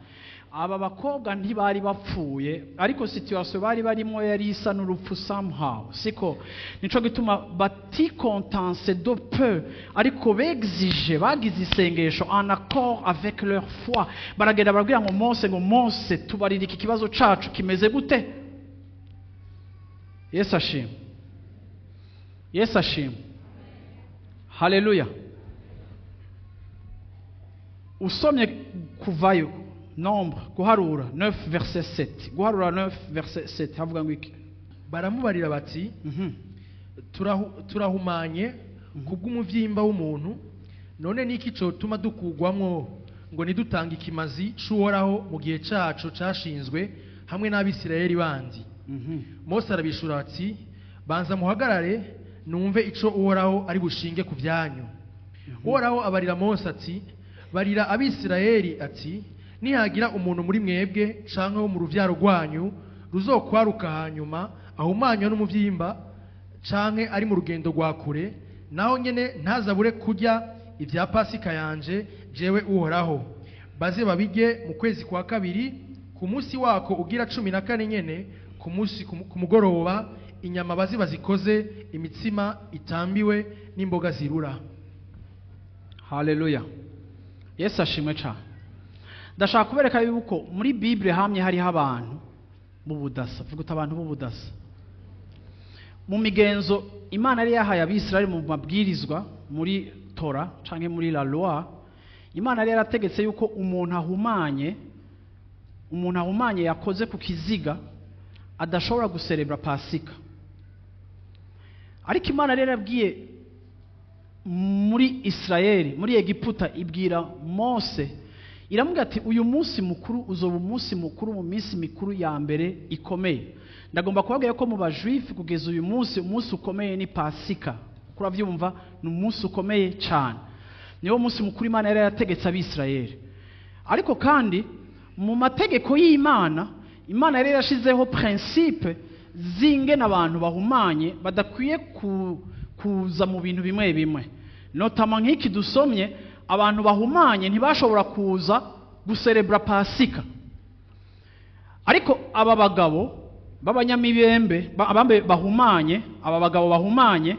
Aba bakobwa ntibari bapfuye, ariko situation bari barimo yari isa n'urupfu somehow, siko? Nico gituma baticontente de peu, ariko begzije, bagize isengesho en accord avec leur foi. Baragenda barabwira ngo Mose, ngo Mose, tubarira iki kibazo cacu kimeze gute? Yesu ashimwe, Yesu ashimwe, haleluya. Usomye Kuvayo, Nombre, Guharura 9 verset 7, Guharura 9 verset 7, havuga ngo iki? Baramubarira bati: "Turahumanye kubw'umuvyimba w'umuntu. None niki cotuma dukugwamwo ngo ntidutange ikimazi c'Uhoraho mu gihe caco cashinzwe hamwe n'Abisirayeli bandi?" Mose arabishura ati: "Banza muhagarare, numve ico Uhoraho ari bushinge ku vyanyu." Uhoraho abarira Mose ati: "Barira Abisirayeli ati: 'Nihagira umuntu muri mwebwe canke wo mu ruvyaro rwanyu ruzokwaruka hanyuma ahumanywa n'umuvyimba, canke ari mu rugendo rwa kure, naho nyene ntazabure kurya ibya Pasika yanje jewe Uhoraho. Baze babirye mu kwezi kwa kabiri, ku munsi wako ugira 14 nyene, ku munsi ku mugoroba. Inyama baze bazikoze imitsima itambiwe n'imboga zirura.'" Haleluya, Yesu ashimwe cyane. Ndashaka kubereka yuko muri Bible hamye hariho abantu b'ubudasa. Vuga uti: "Abantu b'ubudasa." Mu migenzo Imana yari yahaye Abisirayeli, mu mabwirizwa, muri Tora canke muri la loi, Imana yari yarategetse yuko umuntu ahumanye yakoze ku kiziga adashobora guserebra Pasika. Ariko Imana yari yarabwiye muri Isirayeli, muri Egiputa, ibwira Mose, iramubwira ati: "Uyu munsi mukuru uzoba umunsi mukuru mu minsi mikuru ya mbere ikomeye." Ndagomba kubabwira ko mu bajuifu kugeza uyu munsi, umunsi ukomeye ni Pasika. Kurabyumva, ni umunsi ukomeye cyane, niwo munsi mukuru Imana yari yarategetse Abisirayeli. Ariko kandi mu mategeko y'Imana, Imana yari yarashizeho principe z'ingene abantu bahumanye badakwiye kuza mu bintu bimwe bimwe, notamment nk'iki dusomye: abantu bahumanye ntibashobora kuza guserebura Pasika. Ariko aba bagabo b'abanyamibembe, abambe bahumanye, aba bagabo bahumanye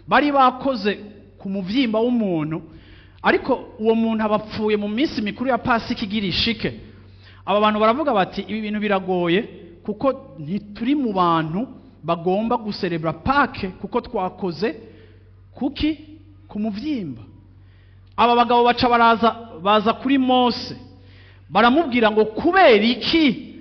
bari bakoze ku muvyimba w'umuntu, ariko uwo muntu abapfuye mu minsi mikuru ya Pasika igira ishike. Aba bantu baravuga bati: "Ibi bintu biragoye, kuko ntituri mu bantu bagomba guserebura Pâques, kuko twakoze kuki? Ku muvyimba." Aba bagabo baca baraza, baza kuri Mose, baramubwira ngo: "Kubera iki,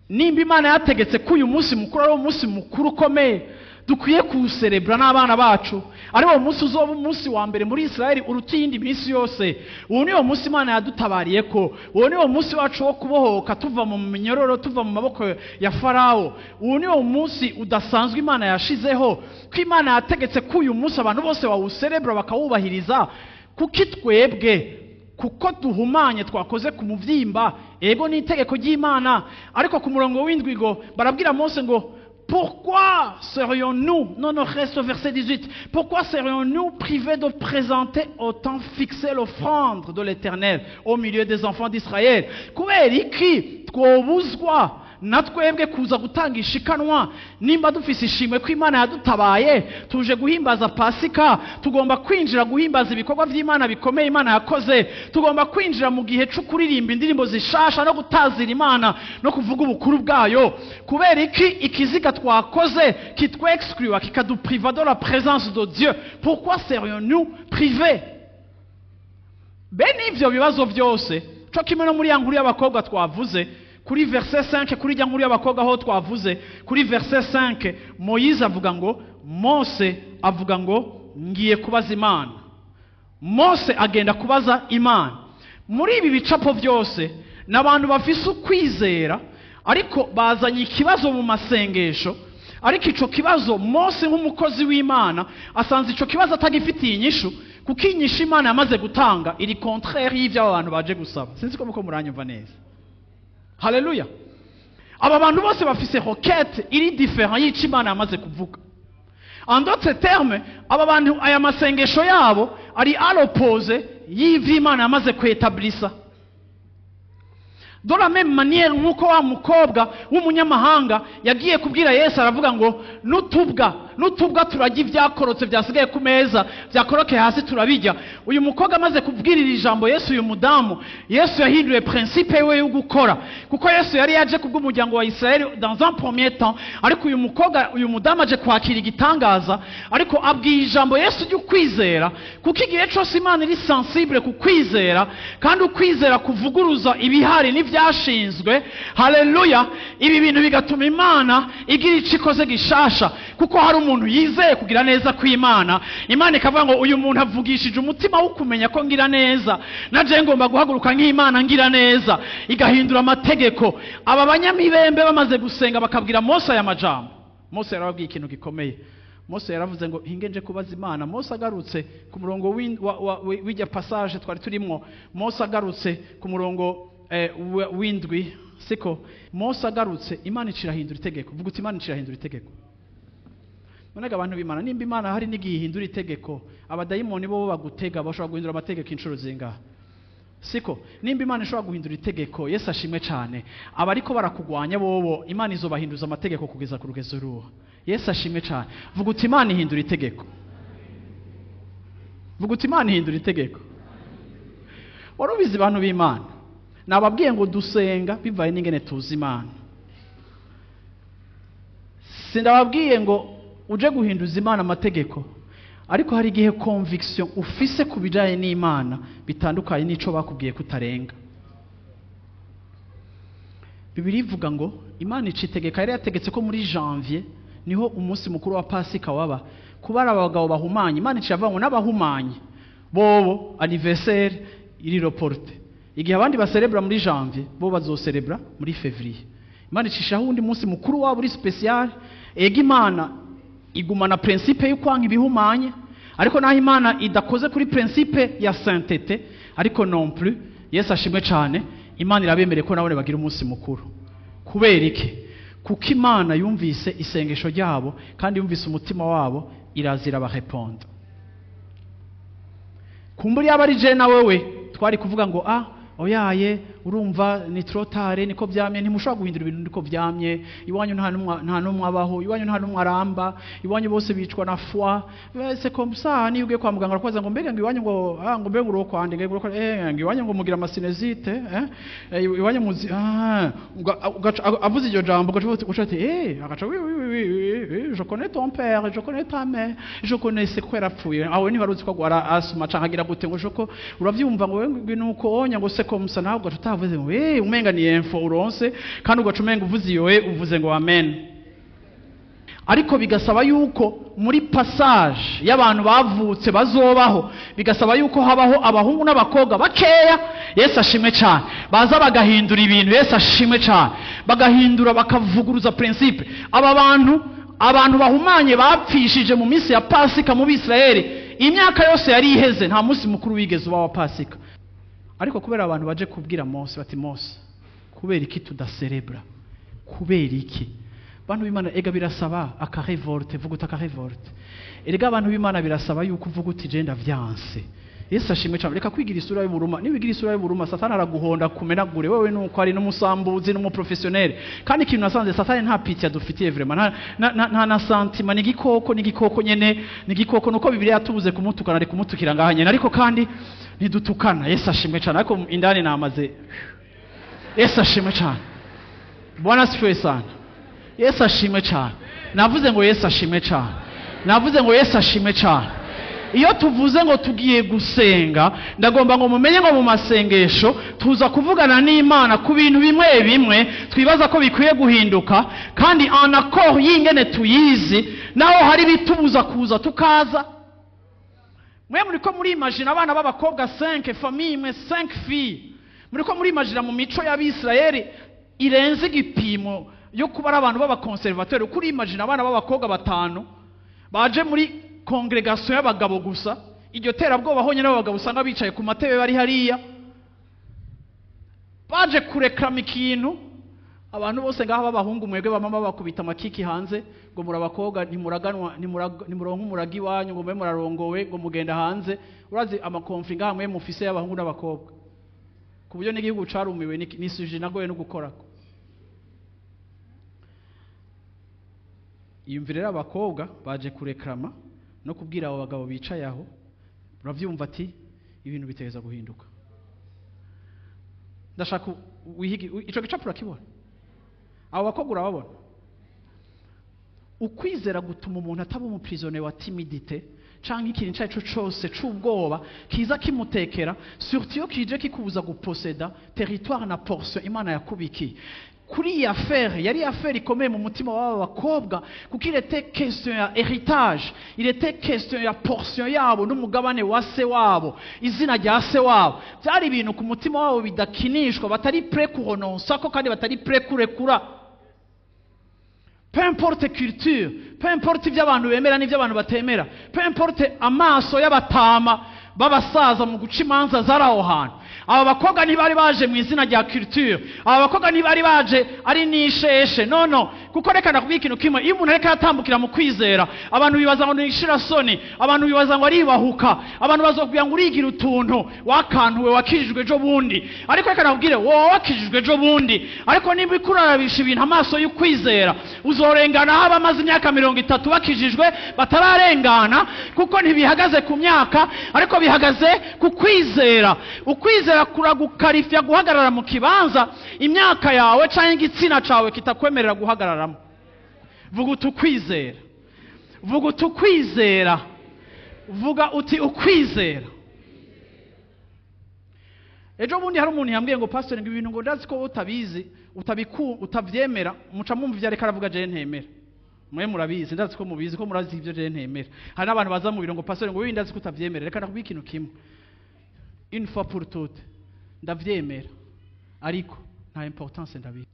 nimba Imana yategetse ko uyu munsi mukuru ari umunsi mukuru ukomeye dukwiye kuwuserebura n'abana bacu, ari wo munsi uzoba umunsi wa mbere muri Israeli uruta iyindi minsi yose, uwo niwo munsi Imana yadutabariye, ko uwo niwo munsi wacu wo kubohoka tuva mu minyororo, tuva mu maboko ya Farawo, uwo niwo munsi udasanzwe Imana yashizeho, ko Imana yategetse ko uyu munsi abantu bose bawuserebura bakawubahiriza, kuki twebwe kuko duhumanye twakoze ku muvyimba? Ego, ni itegeko ry'Imana." Ariko ku murongo w'indwi ngo barabwira Mose ngo: "Pourquoi serions-nous", non, non, reste au verset 18, "pourquoi serions-nous privés de présenter au temps fixé l'offrande de l'Éternel au milieu des enfants d'Israël?" Kubera iki twobuzwa na twebwe kuza gutanga ishikanwa, nimba dufise ishimwe ko Imana yadutabaye, tuje guhimbaza Pasika, tugomba kwinjira guhimbaza ibikorwa by'Imana bikomeye Imana yakoze, tugomba kwinjira mu gihe cyo kuririmba indirimbo zishasha no gutazira Imana no kuvuga ubukuru bwayo? Kubera iki ikiziga twakoze kitwexclua, kikadupriva de la présence de Dieu? Pourquoi serions-nous privés? Bene ivyo bibazo byose, co kimwe no muri ya nkuru y'abakobwa twavuze kuri verset 5, kuri rya nkuru y'abakobwa aho twavuze kuri verset 5, Moyize avuga ngo, Mose avuga ngo: "Ngiye kubaza Imana." Mose agenda kubaza Imana. Muri ibi bicapo byose ni abantu bafise ukwizera, ariko bazanye ikibazo mu masengesho. Ariko ico kibazo, Mose nk'umukozi w'Imana asanze ico kibazo atagifitiye inyishu, kuko inyishu Imana yamaze gutanga iri contraire y'ivyo aba bantu baje gusaba. Sinzi ko muko muranyumva neza. Haleluya. Aba bantu bose bafise requête iri différent y'ico Imana yamaze kuvuga. En d'autres termes, aba bantu, aya masengesho yabo ariko aravana n'ivyo Imana yavuze. ari à l'opposé y'ivyo Imana yamaze kwetablisa. De la même manière, nk'uko wa mukobwa w'umunyamahanga yagiye kubwira Yesu, aravuga ngo n'utubwa, n'utubwa turarya ibyakorotse byasigaye ku meza, byakorokeye hasi turabijya. Uyu mukobwa amaze kubwirira ijambo Yesu, uyu mudamu, Yesu yahinduye principe we yo gukora, kuko Yesu yari yaje kubw'umuryango wa Israeli dans un premier temps. Ariko uyu mukobwa, uyu mudamu aje kwakira igitangaza, ariko abwiye ijambo Yesu ry'ukwizera, kuko igihe cyose Imana iri sensible ku kwizera, kandi ukwizera kuvuguruza ibihari n'ibyashinzwe. Haleluya! Ibi bintu bigatuma Imana igira icyo ikoze gishasha, kuko hari umuntu yizeye kugira neza kw'Imana. Imana ikavuga ngo uyu muntu avugishije umutima wo kumenya ko ngira neza, naje ngomba guhaguruka nk'Imana ngira neza, igahindura amategeko. Aba banyamibembe bamaze gusenga, bakabwira Mose aya majambo, Mose yarababwiye ikintu gikomeye. Mose yaravuze ngo hinge nje kubaza Imana. Mose agarutse ku murongo w'ijya passage twari turimwo, Mose agarutse ku murongo w'indwi, siko? Mose agarutse, Imana icirahindura itegeko. Vuga uti: "Imana icirahindura itegeko." None abantu b'Imana, nimba Imana hari n'igihe ihindura itegeko, abadayimoni bo bagutega bashobora guhindura amategeko inshuro zingahe? Siko? Nimba Imana ishobora guhindura itegeko, Yesu ashimwe cyane, abariko barakugwanya bobo Imana izobahinduza amategeko kugeza ku rugezo ruha. Yesu ashimwe cyane. Vuga uti: "Imana ihindura itegeko." Vuga uti: "Imana ihindura itegeko." Wari ubizi, bantu b'Imana? Nababwiye ngo dusenga bivaye n'ingene tuzi Imana. Sindababwiye ngo uje guhinduza Imana amategeko, ariko hari igihe conviction ufise ku bijanye n'Imana bitandukanye n'ico bakubwiye kutarenga. Bibiri ivuga ngo Imana ica itegeka. Yari yategetse ko muri janvier niho umunsi mukuru wa Pasika waba. Kuba ari abagabo bahumanye, Imana ica iravuga ngo n'abahumanye bobo anniversaire iri reporté. Igihe abandi baserebra muri janvier, bo bazoserebra muri février. Imana icishaho uwundi munsi mukuru wabo uri spécial. Ega Imana igumana principe y'ukwanka ibihumanye, ariko naho Imana idakoze kuri principe ya sainteté, ariko non plus, Yesu ashimwe cyane, Imana irabemereye ko nabone bagira umunsi mukuru. Kubera iki? Kuko Imana yumvise isengesho ryabo kandi yumvise umutima wabo, irazira bareponda. Kumbura yaba ari je na wewe, twari kuvuga ngo ah, oyaye, urumva ni trop tard, niko vyamye, ntimushobora guhindura ibintu, niko vyamye iwanyu, nta numwe abaho iwanyu, nta numwe aramba iwanyu, bose bicwa na foie. C'est comme ça. Niyo ugiye kwa muganga arakubaza ngo mbega ngo iwanyu ngo ah, ngo mbega uro kwande ngo uro ngo iwanyu ngo mugira ama sinusite, iwanyu muzi ah, ugaca avuze iryo jambo, ugaca uca ati agaca: "Oui, oui, oui, oui, oui, je connais ton père, je connais ta mère, je connais." C'est ko yarapfuye aho, ntibaruzi ko agwara asthme canke agira gute, ngo joko uravyumva ngo ngo nuko onya ngo c'est comme ça. Nawe ugaca utavuze ngo umenga ni info uronse, kandi ugaca umenga uvuze iyo uvuze ngo amen. Ariko bigasaba yuko muri passage y'abantu bavutse bazobaho, bigasaba yuko habaho abahungu n'abakobwa bakeya, Yesu ashimwe cyane, baza bagahindura ibintu. Yesu ashimwe cyane. Bagahindura, bakavuguruza principe. Aba bantu, abantu bahumanye bapfishije mu minsi ya Pasika mu Bisirayeli, imyaka yose yari iheze nta munsi mukuru wigeze uba wa Pasika. Ariko kubera abantu baje kubwira Mose bati: "Mose, kubera iki tudaserebra? Kubera iki?" Bantu b'Imana, ega birasaba aka révolte. Vuga uti: "Aka révolte." Erega abantu b'Imana, birasaba yuko uvuga uti: "Je ndavyanse." Yesu ashimwe cyane. Reka kwigira isura y'uburuma. Niba isura y'uburuma, Satani araguhonda kumenagure. Wewe nuko ari n'umusambuzi n'umu professionnel. Kandi ikintu nasanze, Satani nta pitié adufitiye vraiment, nta na sentiment. Ni igikoko, ni igikoko nyene, ni igikoko. Nuko Bibiliya yatubuze kumutukana, ari kumutukira ngaha nyene, ariko kandi ntidutukana. Yesu ashimwe cyane. Ariko indani namaze. Yesu ashimwe cyane. Bwana asifiwe sana. Yesu ashimwe cyane. Navuze ngo Yesu ashimwe cyane. Navuze ngo Yesu ashimwe cyane. Iyo tuvuze ngo tugiye gusenga, ndagomba ngo mumenye ngo mu masengesho tuza kuvugana n'Imana ku bintu bimwe bimwe twibaza ko bikwiye guhinduka, kandi en accord y'ingene tuyizi, naho hari bitubuza kuza tukaza. Mwe muriko murimagina abana b'abakobwa 5, famille imwe, 5 filles, muriko murimagina mu mico y'Abisirayeli irenze igipimo yo kuba ari abantu b'aba conservateurs, uko urimagina abana b'abakobwa batanu baje muri congrégation y'abagabo gusa, iryo terabwoba honyine, abagabo usanga bicaye ku matebe bari hariya, baje kurekrama ikintu. Abantu bose ngaha b'abahungu mwebwe bamama bakubita amakiki hanze ngo murabakobwa, ntimuraganwa, ntimuronka umuragi iwanyu, ngo mube murarongowe, ngo mugenda hanze. Urazi ama conflits ngaha mwe mufise y'abahungu n'abakobwa, ku buryo n'igihugu carumiwe, ni sujet nagoye no gukorako. Iyumvire rero, abakobwa baje kurekrama no kubwira abo bagabo bicaye aho, uravyumva ati ibintu bitegereza guhinduka. Ndashaka wihige ico gicapo, urakibona? Abo bakobwa urababona? Ukwizera gutuma umuntu ataba umu prisonnier wa timidité canke ikintu ico arico cose c'ubwoba kiza kimutekera, surtout iyo kije kikubuza guposeda territoire na portion Imana yakubikiye. Kuri iyi affaire, yari affaire ikomeye mu mutima w'aba bakobwa, kuko il était question ya héritage, il était question ya portion yabo n'umugabane wa se wabo, izina rya se wabo. Byari ibintu ku mutima wabo bidakinishwa, batari prêt kurenonsa ko kandi batari prêt kurekura. Peu importe culture, peu importe ibyo abantu bemera n'ibyo abantu batemera, peu importe amaso y'abatama b'abasaza mu guca imanza zari aho hantu, aba bakobwa ntibari baje mu izina rya culture, aba bakobwa ntibari baje ari n'isheshe, no no. Kuko reka ndakubwira ikintu kimwe: iyo umuntu ariko aratambukira mu kwizera, abantu bibaza ngo ni ishirasoni, abantu bibaza ngo aribahuka, abantu bazokubwira ngo urigira utuntu wakantuwe, wakijijwe ejo bundi. Ariko reka nakubwire, wowe wakijijwe ejo bundi, ariko niba uriko urarabisha ibintu amaso y'ukwizera, uzorengana aho abamaze imyaka 30 bakijijwe batararengana, kuko ntibihagaze ku myaka, ariko bihagaze ku kwizera. Ukwizera kuragukarifya guhagarara mu kibanza imyaka yawe cyangwa igitsina cyawe kitakwemerera guhagararamo. Vuga uti ukwizera, vuga uti ukwizera, vuga uti ukwizera. Ejo bundi hari umuntu yambwiye ngo: "Pastor, ngo ibintu ngo ndazi ko utabizi, utabiku, utavyemera." Muca mumva ivyo ariko aravuga je ntemera. Mwe murabizi, ndazi ko mubizi, ko murazi ivyo je ntemera. Hari n'abantu baza mu biro ngo: "Pastor, ngo ibi ndazi ko utavyemera." Reka ndakubwira ikintu kimwe, une fois pour toutes: ndavyemera, ariko nta importance ndabiha.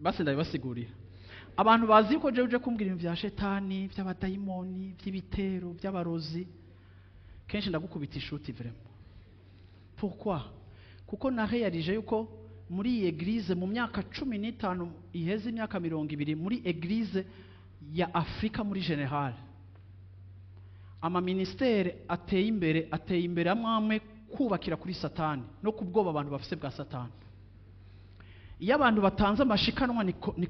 Basi ndabibasigurira. Abantu bazi ko jewe uje kumbwira ibintu vya shetani, vy'abadayimoni, vy'ibitero, by'abarozi, kenshi ndagukubita ishuti vraiment. Pourquoi? Kuko naréalije yuko muri iyi église, mu myaka 15 iheze, imyaka 20, muri église ya Afurika muri général, ama ministères ateye imbere, ateye imbere amwe amwe kubakira kuri Satani no ku bwoba abantu bafise bwa Satani. Iyo abantu batanze amashikanwa,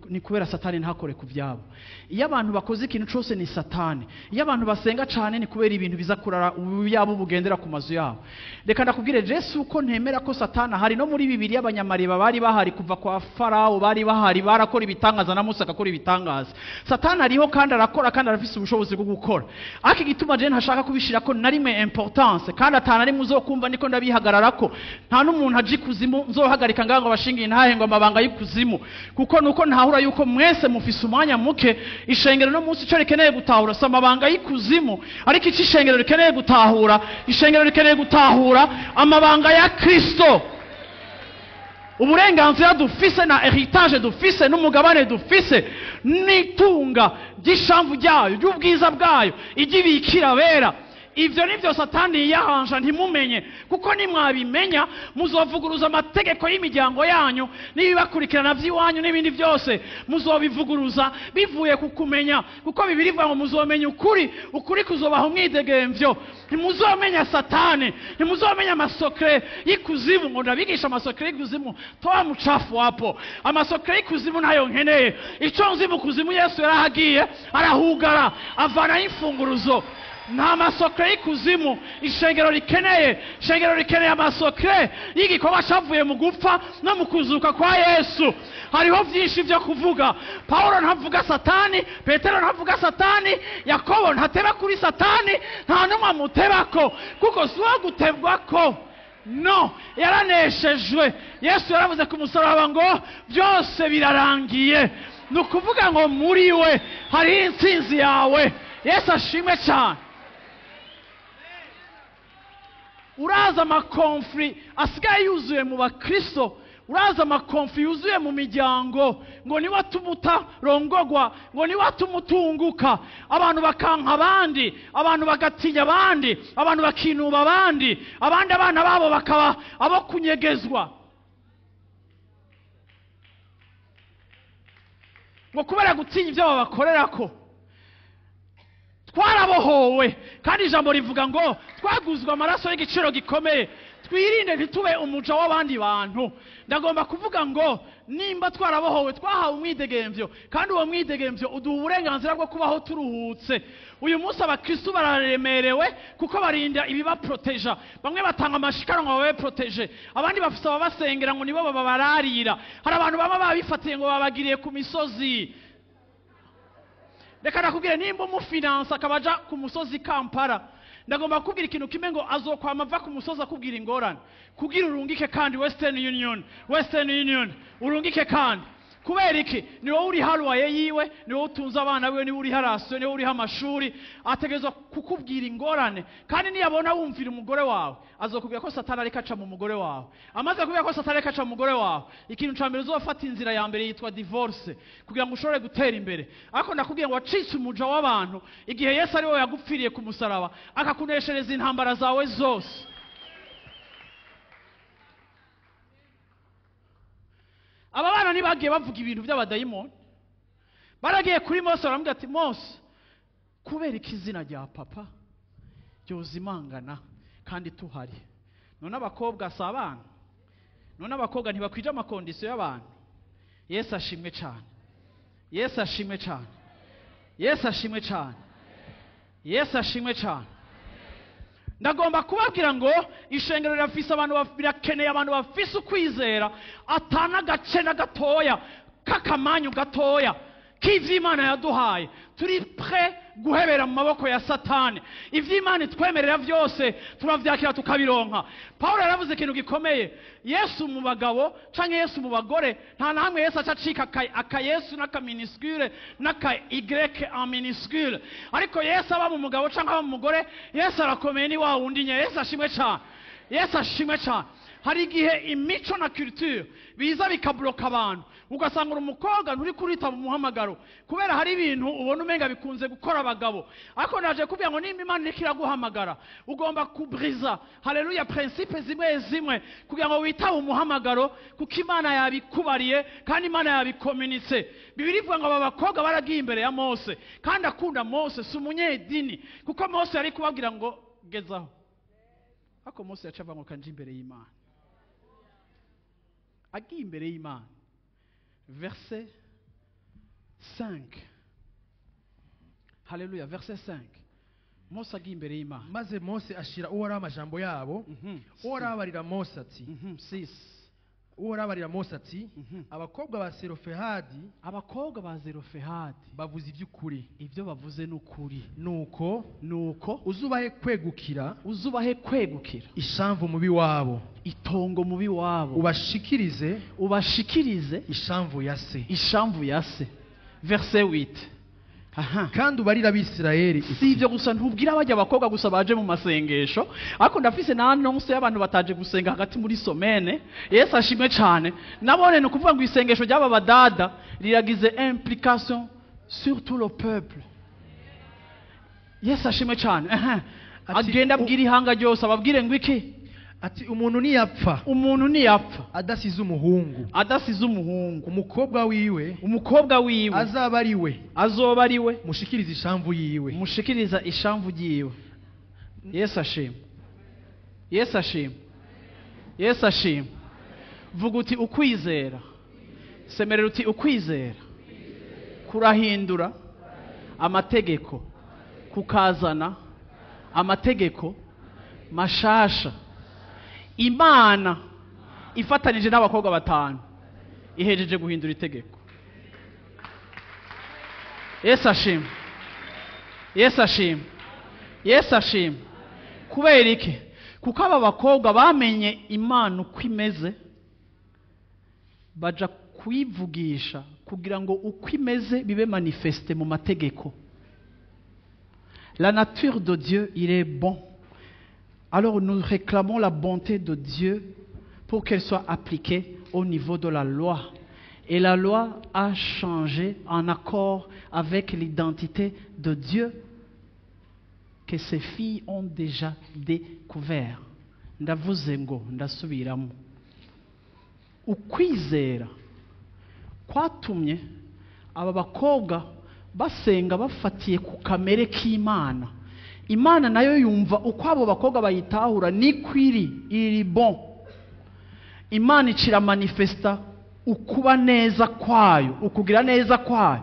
ni kubera Satani ntakore ku byabo. Iyo abantu bakoze ikintu cyose, ni Satani. Iyo abantu basenga cyane, ni kubera ibintu biza kurara yabo bugendera ku mazu yabo. Reka ndakubwire, Jesu, uko ntemera ko Satani ahari. No muri Bibiri abanyamariba bari bahari, kuva kwa Farawo bari bahari, barakora ibitangaza, na Musa agakora ibitangaza. Satani ariho kandi arakora kandi arafise ubushobozi bwo gukora, ariko igituma je ntashaka kubishira ko na rimwe importance, kandi atana rimwe uzokumva niko ndabihagararako, nta n'umuntu aje ikuzimu nzohagarika ngaho ngo bashinge intahe ngo amabanga y'ikuzimu, kuko nuko ntahura yuko mwese mufise umwanya muke. Ishengero no munsi ico rikeneye gutahura si amabanga y'ikuzimu, ariko ico ishengero rikeneye gutahura, ishengero rikeneye gutahura amabanga ya Kristo, uburenganzira dufise na héritage dufise n'umugabane dufise n'itunga ry'ishamvu ryayo, ry'ubwiza bwayo iry'ibikira bera. Ivyo nivyo Satani yiyahanja ntimumenye, kuko nimwabimenya muzovuguruza amategeko y'imiryango yanyu n'ibibakurikirana vy'iwanyu n'ibindi byose muzobivuguruza bivuye ku kumenya, kuko Bibiri ivuga ngo muzomenya ukuri, ukuri kuzobaha umwidegemvyo. Ntimuzomenya Satani, ntimuzomenya ama secrets y'ikuzimu ngo ndabigisha ama secrets y'ikuzimu. Toa mchafu hapo. Ama secrets y'ikuzimu ntayo nkeneye. Ico nzi, mu kuzimu Yesu yarahagiye, arahugara, avanayo imfunguruzo. Nta ma secrets y'ikuzimu ishengero rikeneye. Ishengero rikeneye ama secrets y'igikorwa cyavuye mu gupfa no mu kuzuka kwa Yesu. Hariho byinshi byo kuvuga. Pawulo ntavuga Satani, Petero ntavuga Satani, Yakobo ntateba kuri Satani, nta n'umwe amutebako, kuko si uwo gutebwa ko no yaraneshejwe. Yesu yaravuze ku musaraba ngo byose birarangiye. Ni ukuvuga ngo muri we hariho intsinzi yawe. Yesu ashimwe cyane. Uraza ama conflits asigaye yuzuye mu bakristo, uraza ama conflits yuzuye mu miryango, ngo niwe atuma utarongogwa, ngo niwe atuma utunguka, abantu bakanka abandi, abantu bagatinya abandi, abantu bakinuba abandi, abandi abana babo bakaba abo kunyegezwa. Ngo kubera gutinya ibyo babakorerako. Twarabohowe, kandi ijambo rivuga ngo twaguzwe amaraso y'igiciro gikomeye, twirinde ntitube umuja w'abandi bantu. Ndagomba kuvuga ngo nimba twarabohowe, twahawe umwidegemvyo, kandi uwo mwidegemvyo uduha uburenganzira bwo kubaho turuhutse. Uyu munsi abakristu bararemerewe kuko barinda ibibaproteja. Bamwe batanga amashikanwa ngo babe protégés, abandi bafise ababasengera ngo nibo bababararira. Hari abantu baba babifatiye ngo babagiriye ku misozi. Reka nakubwire, nimba umufinansa akaba aja ku musozi Kampala, ndagomba kukubwira ikintu kimwe, ngo azokwama ava ku musozi akubwira ingorane kugira urungike kandi Western Union, Western Union, urungike kandi. Kubera iki? Ni wowe uri haruwaye yiwe, ni wowe utunze abana biwe, ni wowe uriho ration, ni wowe uriho amashuri. Ategerezwa kukubwira ingorane. Kandi niyabona wumvira umugore wawe, azokubwira ko Satani ariko aca mu mugore wawe. Amaze kubwira ko Satani ariko aca mu mugore wawe, ikintu ca mbere uzofata, inzira ya mbere yitwa divorce, kugira ngo ushobore gutera imbere. Ariko ndakubwira ngo wacitse umuja w'abantu igihe Yesu ari we yagupfiriye ku musaraba, akakuneshereza intambara zawe zose. Aba bana ntibagiye bavuga ibintu by'abadayimoni, baragiye kuri Mose, baramubwira ati: "Mose, kubera ko izina rya papa ryozimangana kandi tuhari? None abakobwa si abana? None abakobwa ntibakwije ama conditions y'abantu?" Yesu ashimwe cyane, Yesu ashimwe cyane, Yesu ashimwe cyane, Yesu ashimwe cyane. Ndagomba kubabwira ngo ishengero rirafise abantu birakeneye abantu bafise ukwizera, atana agace na gatoya k'akamanyu gatoya k'ivy'Imana yaduhaye turi prêts guhebera mu maboko ya Satani. Ivy'Imana itwemerera byose turavyakira, tukabironka. Pawulo yaravuze ikintu gikomeye: Yesu mu bagabo canke Yesu mu bagore. Nta na hamwe Yesu aca acika aka Yesu n'aka minuscule n'aka y en minuscule. Ariko Yesu aba mu mugabo canke aba mu mugore, Yesu arakomeye, ni wa wundi nye. Yesu ashimwe cane, Yesu ashimwe cane. Hari igihe imico na culture biza bikabloka abantu, ugasanga uri umukobwa nturi kuritaba umuhamagaro kubera hari ibintu ubona umenga bikunze gukora abagabo. Ariko naje kubwira ngo nimba Imana iriko iraguhamagara, ugomba kubriza, haleluya, principes zimwe zimwe kugira ngo witabe umuhamagaro, kuko Imana yabikubariye kandi Imana yabikominitse. Bibiri ivuga ngo aba bakobwa baragiye imbere ya Mose, kandi akunda Mose, si umunyedini, kuko Mose yari kubabwira ngo gezaho. Ariko Mose yaca avuga ngo kanje imbere y'Imana. Agiye imbere y'Imana, verset 5, haleluya, verset 5, Mose agiye imbere y'Imana. Maze Mose ashira Uhoraho amajambo yabo. Uhoraho abarira Mose ati 6. Uhoraho abarira Mose ati: "Abakobwa ba Serofehadi Abakobwa ba Zerofehadi bavuze iby'ukuri." Ibyo bavuze ni ukuri. "Nuko Nuko uzubahe kwegukira uzubahe kwegukira ishamvu mubi wabo, itongo mubi wabo, ubashikirize ubashikirize ishamvu ya se." Ishamvu ya se. Verset 8, aha. "Kandi ubarire Abisirayeli Si ibyo gusa, ntubwira bajya abakobwa gusa baje mu masengesho, ariko ndafise na annonce y'abantu bataje gusenga hagati muri semaine. Yesu ashimwe cyane. Nabone ni ukuvuga ngo isengesho ry'aba badada riragize implication sur tout le peuple. Yesu ashimwe cyane, aha. Ati, Agenda abwira ihanga ryose, ababwire ngo iki? Ati: "Umuntu niyapfa Umuntu niyapfa adasize umuhungu, adasize umuhungu, umukobwa wiwe umukobwa wiwe azaba ari we azoba ari we mushikirize ishamvu yiwe." Mushikiriza ishamvu ryiwe. Yesu ashimwe, Yesu ashimwe, Yesu ashimwe. Vuga uti ukwizera, semerera uti ukwizera kurahindura amategeko, kukazana amategeko mashasha. Imana ifatanije n'abakobwa batanu ihejeje guhindura itegeko. Yesu ashimwe, Yesu ashimwe, Yesu ashimwe. Kubera iki? Kuko aba bakobwa bamenye Imana uko imeze, baja kuyivugisha kugira ngo uko imeze bibe manifesté mu mategeko. La nature de Dieu, il est bon. Alors nous réclamons la bonté de Dieu pour qu'elle soit appliquée au niveau de la loi. Et la loi a changé en accord avec l'identité de Dieu que ces filles ont déjà découvert. Ndavuze ngo ndasubiramo: ukwizera kwatumye Aba bakobwa basenga bafatiye ku kamere k'Imana, Imana nayo yumva uko abo bakobwa bayitahura nikwiri iri bon. Imana icira manifesta ukuba neza kwayo, ukugira neza kwayo,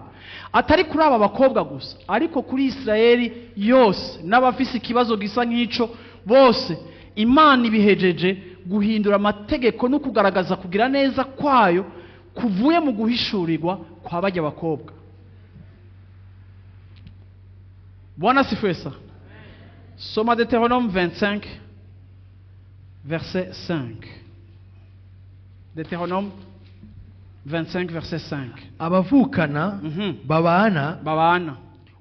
atari kuri aba bakobwa gusa, ariko kuri Isirayeli yose n'abafise ikibazo gisa nk'ico bose. Imana ibihejeje guhindura amategeko no kugaragaza kugira neza kwayo kuvuye mu guhishurirwa kwa bajya bakobwa. Bwana asifiwe sana. Soma Deutéronome 25 verset 5. Deutéronome 25 verset 5. Abavukana babana, Babana.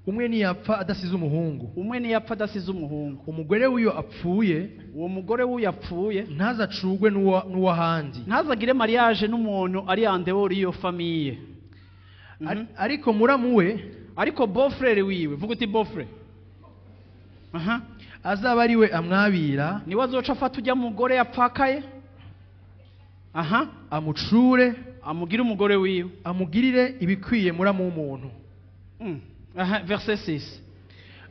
Umwe niyapfa adasize umuhungu, Umwe niyapfa adasize umuhungu, umugore w'iyo apfuye, uwo mugore w'uyu apfuye, ntazacugwe n'uw'ahandi, ntazagire mariage n'umuntu ari en dehors y'iyo famille. Ariko muramu we, Ariko beau-frère wiwe, vuga uti beau-frère. Aha. Azaba ari we amwabira, Niwe azoca afata ujya mugore yapfakaye. Aha. Amucure, Amugire umugore wiwe. Amugirire ibikwiye muramu w'umuntu. Aha, verset 6.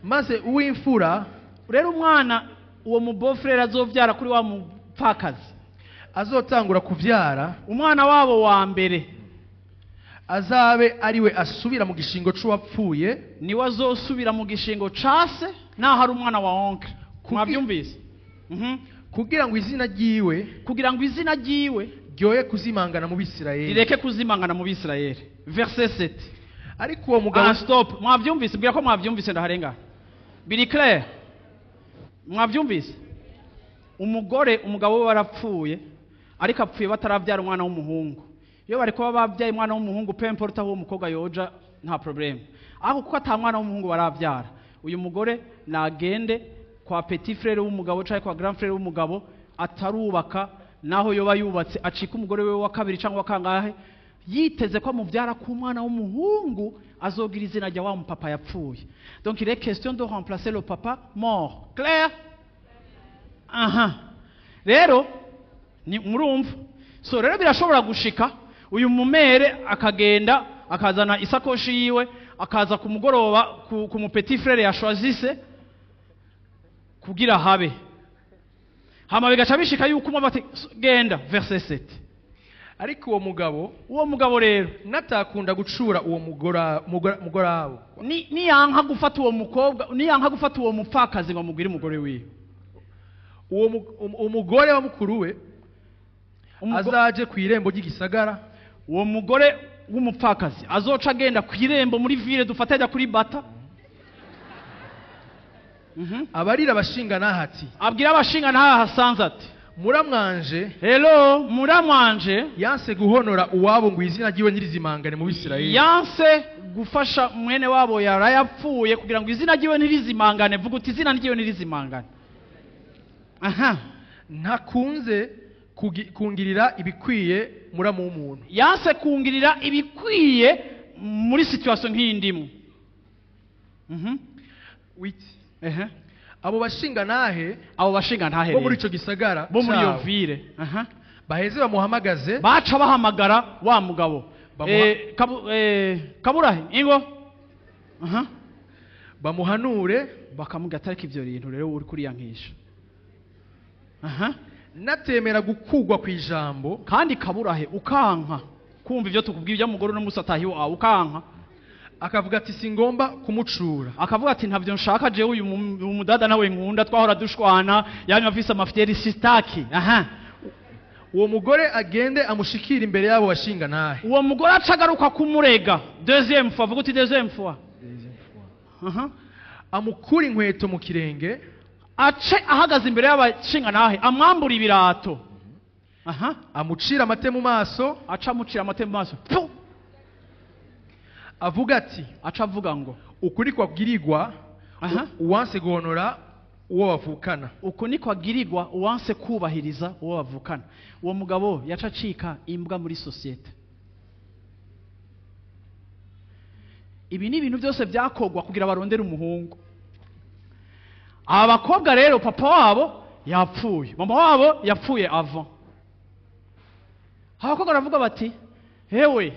Maze uw'imfura, Rero umwana uwo mu beau-frère azovyara kuri wa mupfakazi, azotangura kuvyara, umwana wabo wa mbere, azabe ari we asubira mu gishingo c'uwapfuye, niwe azosubira mu gishingo case naho ari umwana wa oncle. Mwavyumvise? Kugira ngo izina ryiwe Kugira ngo izina ryiwe ryoye kuzimangana mu Bisirayeli, rireke kuzimangana mu Bisirayeli. Verset 7. Ariko uwo mugabo Ah, stop. Mwavyumvise? Mbwira ko mwavyumvise, ndaharengana. Biri clair? Mwavyumvise? Umugore, umugabo we barapfuye, ariko apfuye batarabyara umwana w'umuhungu. Iyo bari kuba babyaye umwana w'umuhungu, peu importe aho uwo mukobwa yoja, nta problème. Ariko kuko ata mwana w'umuhungu barabyara, uyu mugore nagende kwa petit frère w'umugabo cyangwa kwa grand frère w'umugabo atarubaka, naho yoba yubatse, acika umugore we wa kabiri cyangwa wa kangahe, yiteze ko amubyara ku mwana w'umuhungu azogira izina rya wa mupapa yapfuye. Donc il est question de remplacer le papa mort. Clair? Aha, rero ni murumva. So rero birashobora gushika uyu mumere akagenda akazana isakoshi yiwe, akaza ku mugoroba ku mu petit frère yashwazise kugira habe, hama bigaca bishika yuko umwe bati genda. Verset 7. Ariko uwo mugabo, Uwo mugabo rero, natakunda gucura uwo mugorabo, niyanka gufata uwo mukobwa, niyanka gufata uwo mupfakazi ngo amugwire umugore wiwe, uwo umugore wa mukuru we azaje ku irembo ry'igisagara, Uwo mugore w'umupfakazi azoca agenda ku irembo muri ville, dufate ajya kuri bata. Abarira abashinga ati, Abwira abashinga ntahasanze ati, muramwanje, hello, muramwanje, yanse guhonora uwabo ngo izina ryiwe ntirizimangane mu Bisirayeli, yanse gufasha mwene wabo yarayapfuye kugira ngo izina ryiwe ntirizimangane. Vuga uti izina ryiwe ntirizimangane. Aha. Ntakunze kungirira ibikwiye muramu w'umuntu, Yanse kungirira ibikwiye muri situation nk'iyi ndimo. Witi. Ehe. Abo bashinga nahe, Abo bashinga ntahe bo muri ico gisagara bo muri iyo cabo, ville. Aha. Baheze bamuhamagaze, Baca bahamagara wa mugabo. Kaburahe ingo. Aha. Bamuhanure, Bakamubwira atariko ivyo bintu rero uri kuriyankisha. Aha. Natemera gukugwa ku ijambo, Kandi kaburahe ukanka kumva ivyo tukubwiye, ibyo mugore no musatahi wawe ukanka, akavuga ati singomba kumucura, akavuga ati ntavyo nshaka jewe, uyu mudada nawe nkunda, twahora dushwana, yanywa afise amafyeri, sitaki. Aha. Uwo mugore agende amushikire imbere y'abo bashinga ntahe. Uwo mugore aca agaruka kumurega deuxième fois. Vuga uti deuxième fois. Aha. Amukure inkweto mu kirenge, Ace ahagaze imbere y'abashinga ntahe, amwambura ibirato. Aha. Amucira amate mu maso, Aca amucira amate mu maso. Pu! Avuga ati, Aca avuga ngo, ukuri kwabwirirwa Aha. uwanse guhonora uwo bavukana. Uko niko agirirwa uwanse kubahiriza uwo bavukana. Uwo mugabo yaca acika imbwa muri sosiyete. Ibi ni ibintu byose byakogwa kugira barondere umuhungu. Aba bakobwa rero papa wabo yapfuye, mama wabo yapfuye avant. Abakobwa baravuga bati hewe,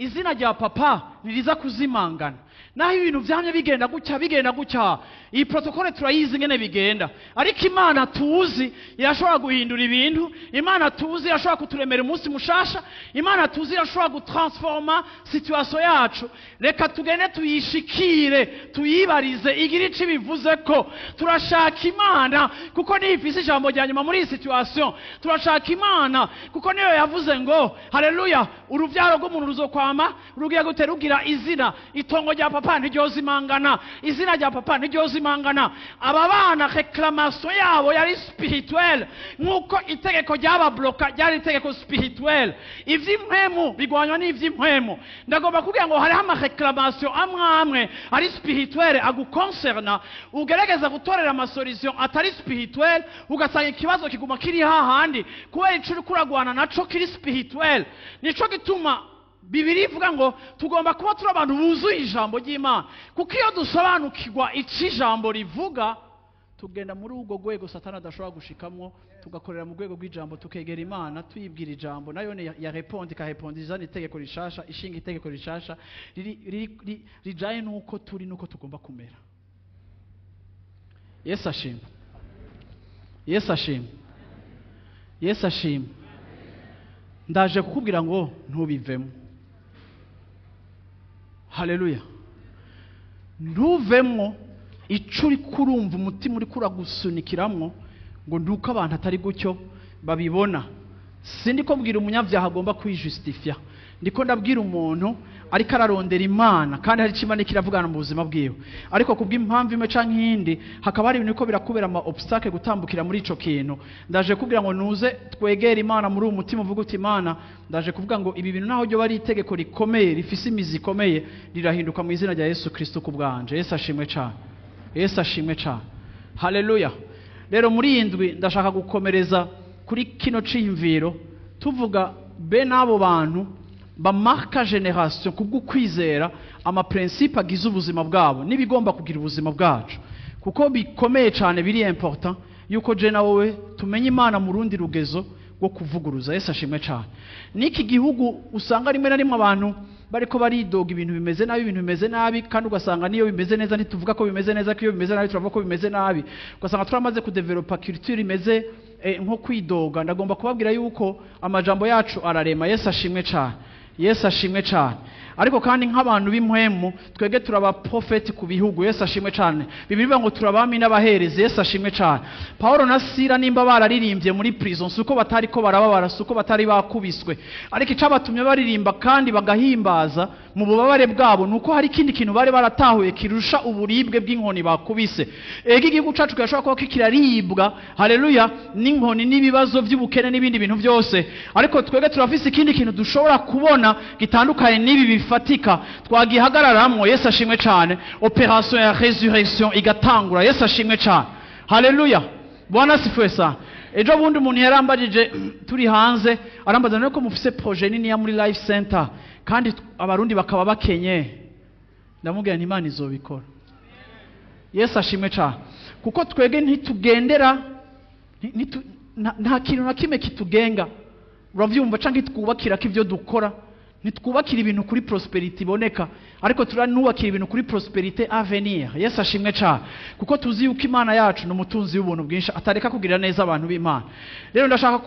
Izina rya papa ntiriza kuzimangana. Naho ibintu vyamye bigenda gutya, bigenda gutya, iyi protocole turayizi ingene bigenda, ariko Imana tuzi irashobora guhindura ibintu. Imana tuzi irashobora kuturemera umunsi mushasha. Imana tuzi irashobora gutransforma situation yacu. Reka tugende tuyishikire, tuyibarize, igire ico ibivuze ko turashaka Imana, kuko niyo ifise ijambo rya nyuma muri iyi situation. Turashaka Imana kuko niyo yavuze ngo haleluya, uruvyaro rw'umuntu ruzokwama rugiye gute? Rugira izina. Itongo rya papa ntiryozimangana, izina rya papa ntiryozimangana. Aba bana réclamation yabo yari spirituelle, nk'uko itegeko ryababloka ryari itegeko spirituelle. Ivy'impwemu bigwanywa n'ivy'impwemu. Ndagomba kugira ngo hariho amaréclamation amwe amwe ari spirituelle aguconcerna, ugerageza gutorera amasolution atari spirituelle, ugasanga ikibazo kiguma kiri hahandi kubera ico uriko uragwana naco kiri spirituelle. Nico gituma Bibiri ivuga ngo tugomba kuba turi abantu buzuye ijambo ry'Imana, kuko iyo dusobanukirwa ico ijambo rivuga, tugenda muri ubwo rwego Satani adashobora gushikamwo, tugakorera mu rwego rw'ijambo, tukegera Imana, tuyibwira ijambo, nayo ni ya réponde, ikareponda izana itegeko rishasha, ishinga itegeko rishasha rijaye n'uko turi n'uko tugomba kumera. Yesu ashima, Yesu ashima, Yesu ashima. Ndaje kukubwira ngo ntubivemo. Haleluya. Ntuvemwo ico uri kurumva umutima uri kuragusunikiramwo ngo nduko abantu atari gutyo babibona. Sindi ko mbwira umunyabyaha agomba kwijustifia, ndiko ndabwira umuntu ariko ararondera Imana kandi hari icyo Imana kiravugana mu buzima bwiwe, ariko kubw'impamvu imwe canke iyindi hakaba hari ibintu ko birakubera ama obstacle gutambukira muri ico kintu. Ndaje kubwira ngo nuze twegere Imana muri uwo mutima, uvuga uti: "Imana, ndaje kuvuga ngo ibi bintu naho ryo bari itegeko rikomeye rifise imizi ikomeye, rirahinduka mu izina rya Yesu Kristo ku bwanje." Yesu ashimwe cane, Yesu ashimwe cane. Haleluya. Rero muri iyi ndwi ndashaka gukomereza kuri kino ciyumviro, tuvuga be n'abo bantu bamarka génération kubw'ukwizera, amaprincipe agize ubuzima bwabo n'ibigomba kugira ubuzima bwacu, kuko bikomeye cyane, biri important yuko je na wowe tumenye Imana mu rundi rugezo rwo kuvuguruza. Yesu ashimwe cyane. N'iki gihugu usanga rimwe na rimwe abantu bariko baridoga, ibintu bimeze nabi, ibintu bimeze nabi, kandi ugasanga niyo bimeze neza ntituvuga ko bimeze neza, ko iyo bimeze nabi turavuga ko bimeze nabi, ugasanga turamaze kudevelopa culture imeze nko kwidoga. Ndagomba kubabwira yuko amajambo yacu ararema. Yesu ashimwe cyane, Yesu ashimwe cyane. Ariko kandi nk'abantu b'impwemu, twebwe turaba profeti ku bihugu. Yesu ashimwe cyane. Bibiliya ivuga ngo turabami n'abaherezi. Yesu ashimwe cyane. Paulo na Sila nimba bararirimbye muri prison, si uko batari ko barababara, si uko batari bakubiswe, ariko icabatumye baririmba kandi bagahimbaza mu bubabare bwabo ni uko hari ikindi kintu bari baratahuye kirusha uburibwe bw'inkoni bakubise. Ega igihugu cacu kirashobora kuba kikiraribwa, haleluya, n'inkoni n'ibibazo by'ubukene n'ibindi bintu byose, ariko twebwe turafise ikindi kintu dushobora kubona gitandukanye n'ibi bifatika, twagihagararamwo. Yesu ashimwe cyane. Opération ya résurrection igatangura. Yesu ashimwe cyane. Haleluya, Bwana asifiwe sana. Ejo bundi umuntu yarambajije turi hanze, arambaza none ko mufise projet nini ya muri Life Center kandi Abarundi bakaba bakenye. Ndamubwira nti Imana izobikora. Yesu ashimwe cyane, kuko twebwe ntitugendera nta kintu na kimwe kitugenga, uravyumva, canke twubakira ko ivyo dukora. Ntitwubakira ibintu kuri prospérité iboneka, ariko turanubakira ibintu kuri prospérité à venir. Yesu ashimwe cyane, kuko tuzi yuko Imana yacu ni umutunzi w'ubuntu bwinshi, atareka kugirira neza abantu b'Imana. Rero ndashaka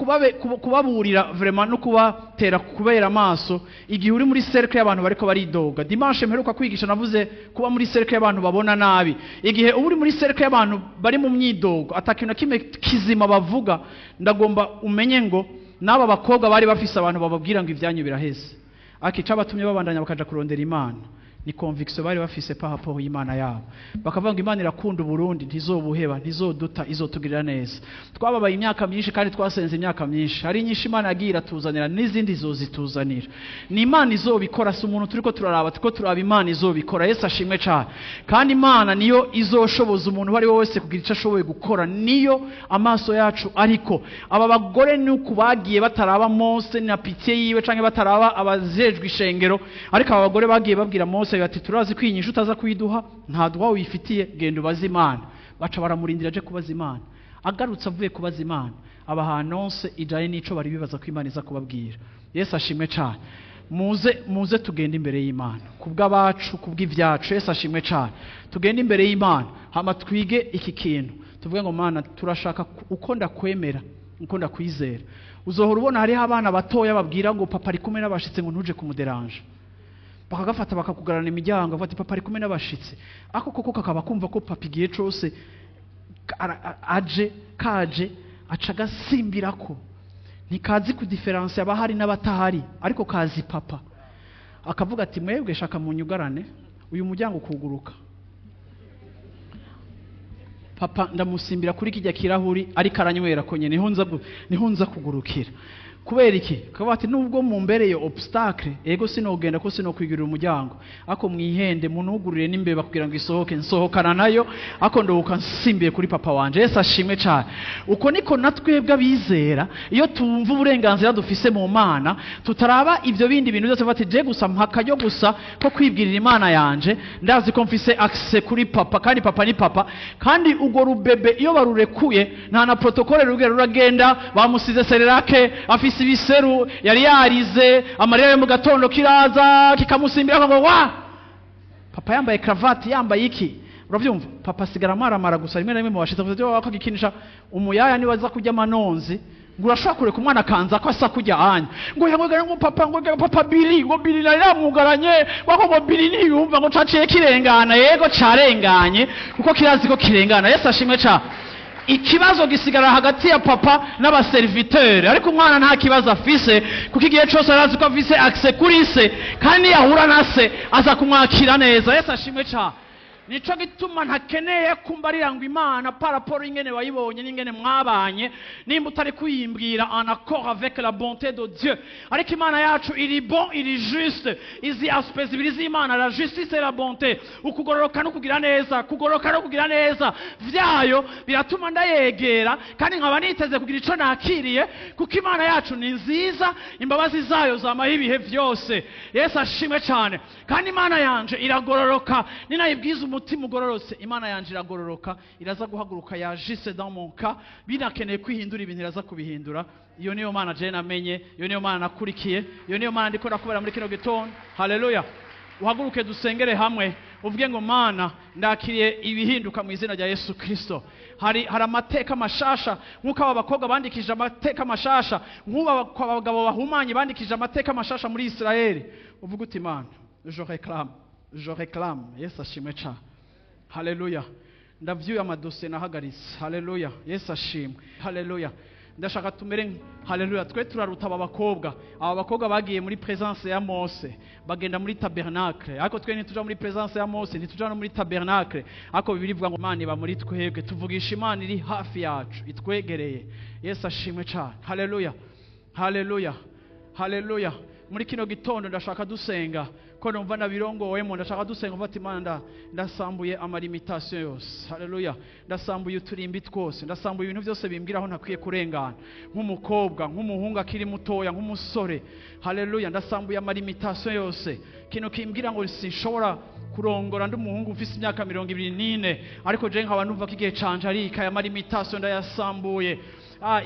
kubaburira vraiment no kubatera kubera amaso igihe uri muri cercle y'abantu bariko baridoga. Dimanche mperuka kwigisha navuze kuba muri cercle y'abantu babona nabi. Igihe uba uri muri cercle y'abantu bari mu myidogo, atakintu na kimwe kizima bavuga, ndagomba umenye ngo n'aba bakobwa bari bafise abantu bababwira ngo ibyanyu biraheze, ariko icabatumye babandanya bakaja kurondera Imana ni conviction bari bafise par rapport y'Imana yabo. Bakavuga ngo Imana irakunda Uburundi, ntizobuheba, ntizoduta, izotugirira neza. Twababaye imyaka myinshi kandi twasenze imyaka myinshi, hari nyinshi Imana yagiye iratuzanira n'izindi izozituzanira. Ni Imana izobikora, si umuntu turiko turaraba, turiko turaba Imana izobikora. Yesu ashimwe cyane. Kandi Imana niyo izoshoboza umuntu uwo ari we wese kugira icyo ashoboye gukora, niyo amaso yacu. Ariko aba bagore ni uku bagiye bataraba Mose na pitié yiwe canke bataraba abajejwe ishengero, ariko aba bagore bagiye babwira Mose bati: "Turazi ko iyi nyishu utaza kuyiduha, nta duha wifitiye, genda ubaze Imana." Baca baramurindira aje kubaza Imana. Agarutse avuye kubaza Imana, abaha annonce ijanye n'ico bari bibaza ko Imana iza kubabwira. Yesu ashimwe cyane. Muze tugende imbere y'Imana kubw'abacu, kubw'ivyacu. Yesu ashimwe cyane. Tugende imbere y'Imana hama twige iki kintu, tuvuge ngo Mana, turashaka uko ndakwemera, uko ndakwizera. Uzohora ubona hariho abana batoya babwira ngo papa ari kumwe n'abashitsi, ngo ntuje kumuderanje, bakagafata bakakugarana imiryango, bati papa ari kumwe n'abashitsi. Ako koko kakaba kumva ko papa igihe cose aje kaje aca agasimbirako, ntikazi ku différence abahari n'abatahari, ariko kazi papa. Akavuga ati mwebwe shaka munyugarane uyu muryango kuguruka, papa ndamusimbira kuri kijya kirahuri ariko aranywera ko nyene niho nza kugurukira. Kubera iki? Kavuga ati nubwo mumbereye obstacle, ego sinogenda ko sinokwigurira umuryango, ako mwihende munugurire n'imbeba kugira ngo isohoke, nsohokana nayo, ako ndohuka nsimbiye kuri papa wanje. Yesu ashimwe cyane. Uko niko natwebwe abizera, iyo tumva uburenganzira dufise mu Mana, tutaraba ivyo bindi bintu byose, bati je gusa mpaka yo gusa ko kwibwirira Imana yanje, ndazi ko mfise accès kuri papa, kandi papa ni papa. Kandi ugo rubebe iyo barurekuye nta na protocole, rugera ruragenda, bamusize Cerelac, afise ibiseru, yari yarize amarira yo mu gatondo, kiraza kikamusimbira ngo wa papa yambaye cravate, yambaye iki, uravyumva? Papa asigara amaramara gusa. Rimwe na rimwe mu bashitsi avuze ko agikinisha umuyaya, niwe aza kurya amanonzi, ngo urashobora kureka umwana akanza ko asa kurya anya, ngo yamwegara ngo papa, ngo papa Bili, ngo Bili nari namwugaranye wako, ngo Bili ntiyumva, ngo caciye kirengana. Yego, carenganye kuko kirazi ko kirengana. Yesu ashimwe ca. Ikibazo gisigara hagati ya papa n'abaserviteur, ariko umwana nta kibazo afise, kuko igihe cose arazi ko afise accès kuri se, kandi yahura na se aza kumwakira neza. Yesu ashimwe ca. Nico gituma ntakeneye kumbarira ngo Imana par rapport ingene wayibonye n'ingene mwabanye, nimba utari kuyimbwira en accord avec la bonté de Dieu. Ariko Imana yacu iri bon, iri juste. Izi aspects zibiri z'Imana, la justice et la bonté, ukugororoka no kugira neza, kugororoka no kugira neza vyayo biratuma ndayegera, kandi nkaba niteze kugira ico nakiriye, kuko Imana yacu ni nziza, imbabazi zayo zamaho ibihe vyose. Yesu ashimwe cyane. Kandi Imana yanje iragororoka, ninayibwiza umutima ugororotse, Imana yanje iragororoka, iraza guhaguruka yagisse dans mon cas. Binakeneye kwihindura ibintu, iraza kubihindura. Iyo niyo Mana je namenye, iyo niyo Mana nakurikiye, iyo niyo Mana ndiko nakubera muri kino gitondo. Haleluya. Uhaguruke dusengere hamwe, uvuge ngo Mana, ndakiriye ibihinduka mu izina rya Yesu Kristo. Hari amateka mashasha, nk'uko aba bakobwa bandikije amateka mashasha, nk'ubu abagabo bahumanye bandikije amateka mashasha muri Israeli. Uvuge uti Mana, je réclame, je réclame. Yesu ashimwe cyane. Haleluya. Ndavyuye amadosiye nahagaritse. Haleluya. Yesu ashimwe. Haleluya. Ndashaka tumere, haleluya, twe turaruta aba bakobwa. Aba bakobwa bagiye muri présence ya Mose, bagenda muri tabernacle, ariko twe ntituja muri présence ya Mose, ntituja no muri tabernacle, ariko Bibiliya ivuga ngo Imana iba muri twebwe. Tuvugisha Imana iri hafi yacu, itwegereye. Yesu ashimwe cyane. Haleluya, haleluya, haleluya. Muri kino gitondo ndashaka dusenga, ko numva nabirongowemo. Ndashaka dusenga mfata Imana, ndasambuye amalimitations yose. Haleluya. Ndasambuye uturimbi twose, ndasambuye ibintu byose bimbwira aho ntakwiye kurengana, nk'umukobwa, nk'umuhungu akiri mutoya, nk'umusore. Haleluya. Ndasambuye amalimitations yose, ikintu kimbwira ngo sinshobora kurongora ndi umuhungu ufise imyaka 24, ariko je nkaba numva ko igihe canje ari aya malimitations ndayasambuye.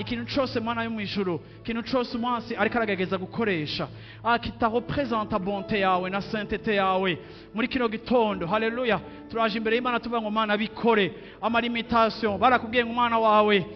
Ikintu cose, Mana yo mw'ijuru, ikintu cose umwansi ariko aragerageza gukoresha kitarepresenta bonté yawe na sainteté yawe, muri kino gitondo, haleluya, turaje imbere y'Imana tuvuga ngo Mana, bikore. Amalimitations, barakubwiye ngo umwana wawe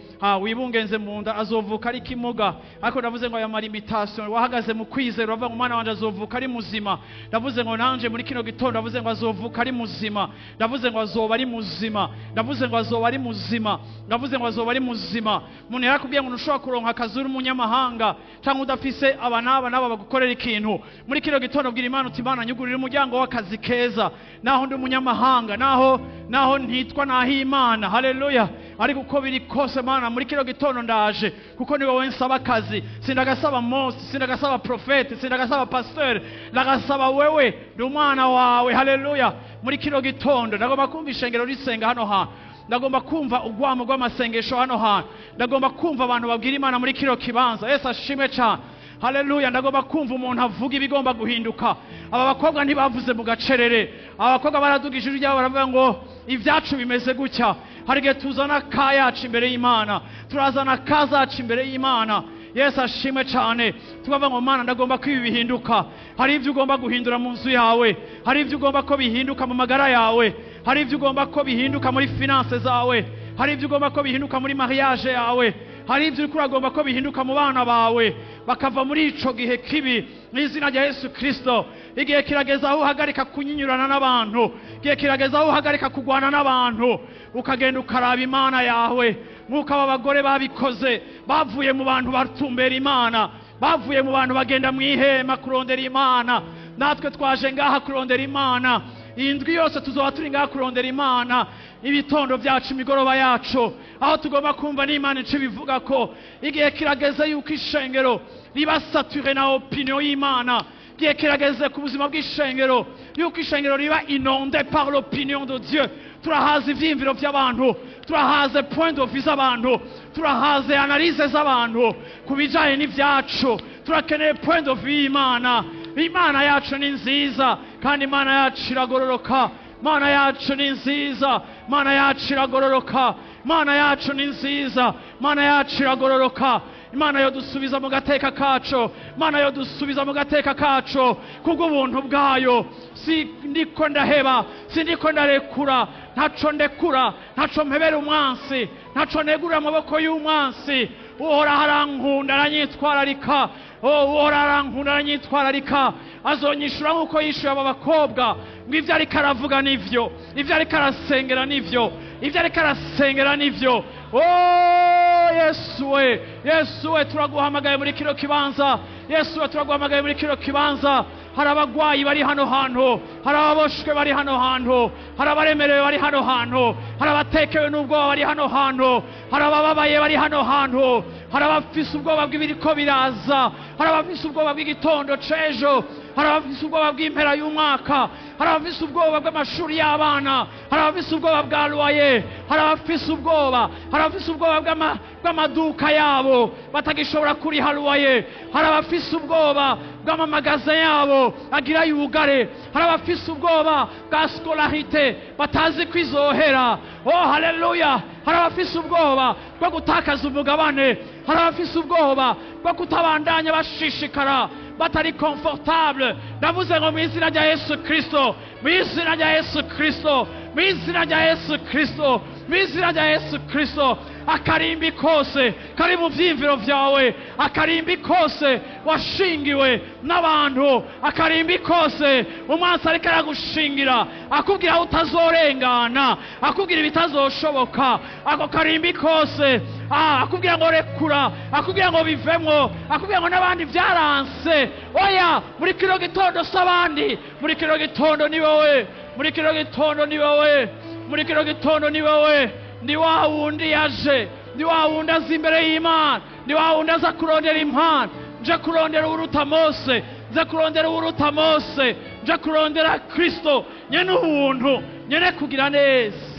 wibungenze mu nda azovuka ari kimuga, ariko ndavuze ngo aya malimitations, wahagaze mu kwizera uravuga ngo umwana wanje azovuka ari muzima. Ndavuze ngo nanje muri kino gitondo ndavuze ngo azovuka ari muzima, ndavuze ngo azoba ari muzima, ndavuze ngo azoba ari muzima, ndavuze ngo azoba ari muzima. Umuntu yarakubwiye ngo ntushobora kuronka akazi uri umunyamahanga cyangwa udafise aba n'aba n'aba bagukorera ikintu. Muri kino gitondo bwira Imana uti Imana, nyugurira umuryango w'akazi keza, naho ndi umunyamahanga, naho ntitwa naho Imana. Haleluya. Ariko uko biri kose, Mana, muri kino gitondo ndaje kuko ni wowe nsaba akazi. Sindagasaba Mose, sindagasaba profete, sindagasaba pasteur, ndagasaba wewe, ndi umwana wawe. Haleluya. Muri kino gitondo ndagomba kumva ishengero risenga hano hantu, ndagomba kumva urwamo rw'amasengesho hano hantu, ndagomba kumva abantu babwira Imana muri kino kibanza. Yesu ashimwe cyane. Haleluya. Ndagomba kumva umuntu avuga ibigomba guhinduka. Aba bakobwa ntibavuze mu gacerere, aba bakobwa baraduga ijuru ryabo baravuga ngo ibyacu bimeze gutya. Hari igihe tuzana ka yacu imbere y'Imana, turazana ka zacu imbere y'Imana. Yesu ashimwe cyane. Tukavuga ngo Mana, ndagomba ko ibi bihinduka. Hari ibyo ugomba guhindura mu nzu yawe, hari ibyo ugomba ko bihinduka mu magara yawe, hari ibyo ugomba ko bihinduka muri finance zawe, hari ibyo ugomba ko bihinduka muri mariage yawe, hari ibyo uriko uragomba ko bihinduka mu bana bawe, bakava muri ico gihe kibi mu izina rya Yesu Kristo. Igihe kirageze aho uhagarika kunyinyurana n'abantu, igihe kirageze aho uhagarika kugwana n'abantu, ukagenda ukaraba Imana yawe nk'uko aba bagore babikoze. Bavuye mu bantu batumbera Imana, bavuye mu bantu bagenda mu ihema kurondera Imana. Natwe twaje ngaha kurondera Imana. Iyi ndwi yose tuzoba turi ngaha kurondera Imana, ibitondo byacu, imigoroba yacu, aho tugomba kumva n'Imana ico bivuga. Ko igihe kirageze yuko ishengero riba saturé na opinion y'Imana. Igihe kirageze ku buzima bw'ishengero yuko ishengero riba inondé par l'opinion de Dieu. Turahaza ivyiyumviro by'abantu, turahaze point de vue z'abantu, turahaze analyse z'abantu ku bijanye n'ivyacu. Turakeneye point de vue y'Imana. Imana yacu ni nziza kandi Imana yacu iragororoka. Imana yacu ni nziza, Imana yacu iragororoka. Imana yacu ni nziza, Imana yacu iragororoka. Imana yo dusubiza mu gateka kacu, Imana yo dusubiza mu gateka kacu kubw'ubuntu bwayo. Si ndiko ndaheba, si ndiko ndarekura, ntaco ndekura, ntaco mpebera umwansi, ntaco negurira amaboko y'umwansi. Uhoraho arankunda, aranyitwararika. Oh, Uhoraho arankunda, aranyitwararika, azonyishura nk'uko yishuye aba bakobwa. Ngo ibyo ariko aravuga nivyo, ibyo ariko arasengera nivyo, ibyo ariko arasengera nivyo. Oh, Yesu we, Yesu we, turaguhamagaye muri kino kibanza. Yesu we, turaguhamagaye muri kino kibanza. Hari abagwayi bari hano hantu, hari ababoshwe bari hano hantu, hari abaremerewe bari hano hantu, hari abatekewe n'ubwoba bari hano hantu, hari abababaye bari hano hantu, hari abafise ubwoba bw'ibiriko biraza, hari abafise ubwoba bw'igitondo c'ejo, hari abafise ubwoba bw'impera y'umwaka, hari abafise ubwoba bw'amashuri y'abana, hari abafise ubwoba bwa loyer, hari abafise ubwoba, hari abafise ubwoba bw'amaduka yabo batagishobora kuriha loyer, hari abafise ubwoba bw'amamagaza yabo agira yugare, hari abafise ubwoba bwa scolarité batazi ko izohera. Oh, haleluya! Hari abafise ubwoba bwo gutakaza umugabane, hari abafise ubwoba bwo kutabandanya bashishikara batari confortable. Ndavuze ngo mu izina rya Yesu Kristo, mu izina rya Yesu Kristo, mu izina rya Yesu Kristo, mu izina rya Yesu Kristo, akarimbi kose kari mu vyiyumviro vyawe, akarimbi kose washingiwe n'abantu, akarimbi kose umwansi ariko aragushingira, akubwira aho utazorengana, akubwira ibitazoshoboka, ako karimbi kose, akubwira ngo rekura, akubwira ngo bivemwo, akubwira ngo n'abandi vyaranse. Oya, muri kino gitondo si abandi, muri kino gitondo ni wowe, muri kino gitondo ni wowe, muri kino gitondo ni wowe. Ni wa wundi yaje, ni wa wundi aza imbere y'Imana, ni wa wundi aza kurondera impano. Nje kurondera uruta Mose, nje kurondera uruta Mose, nje kurondera Kristo nyene ubuntu, nyene kugira neza.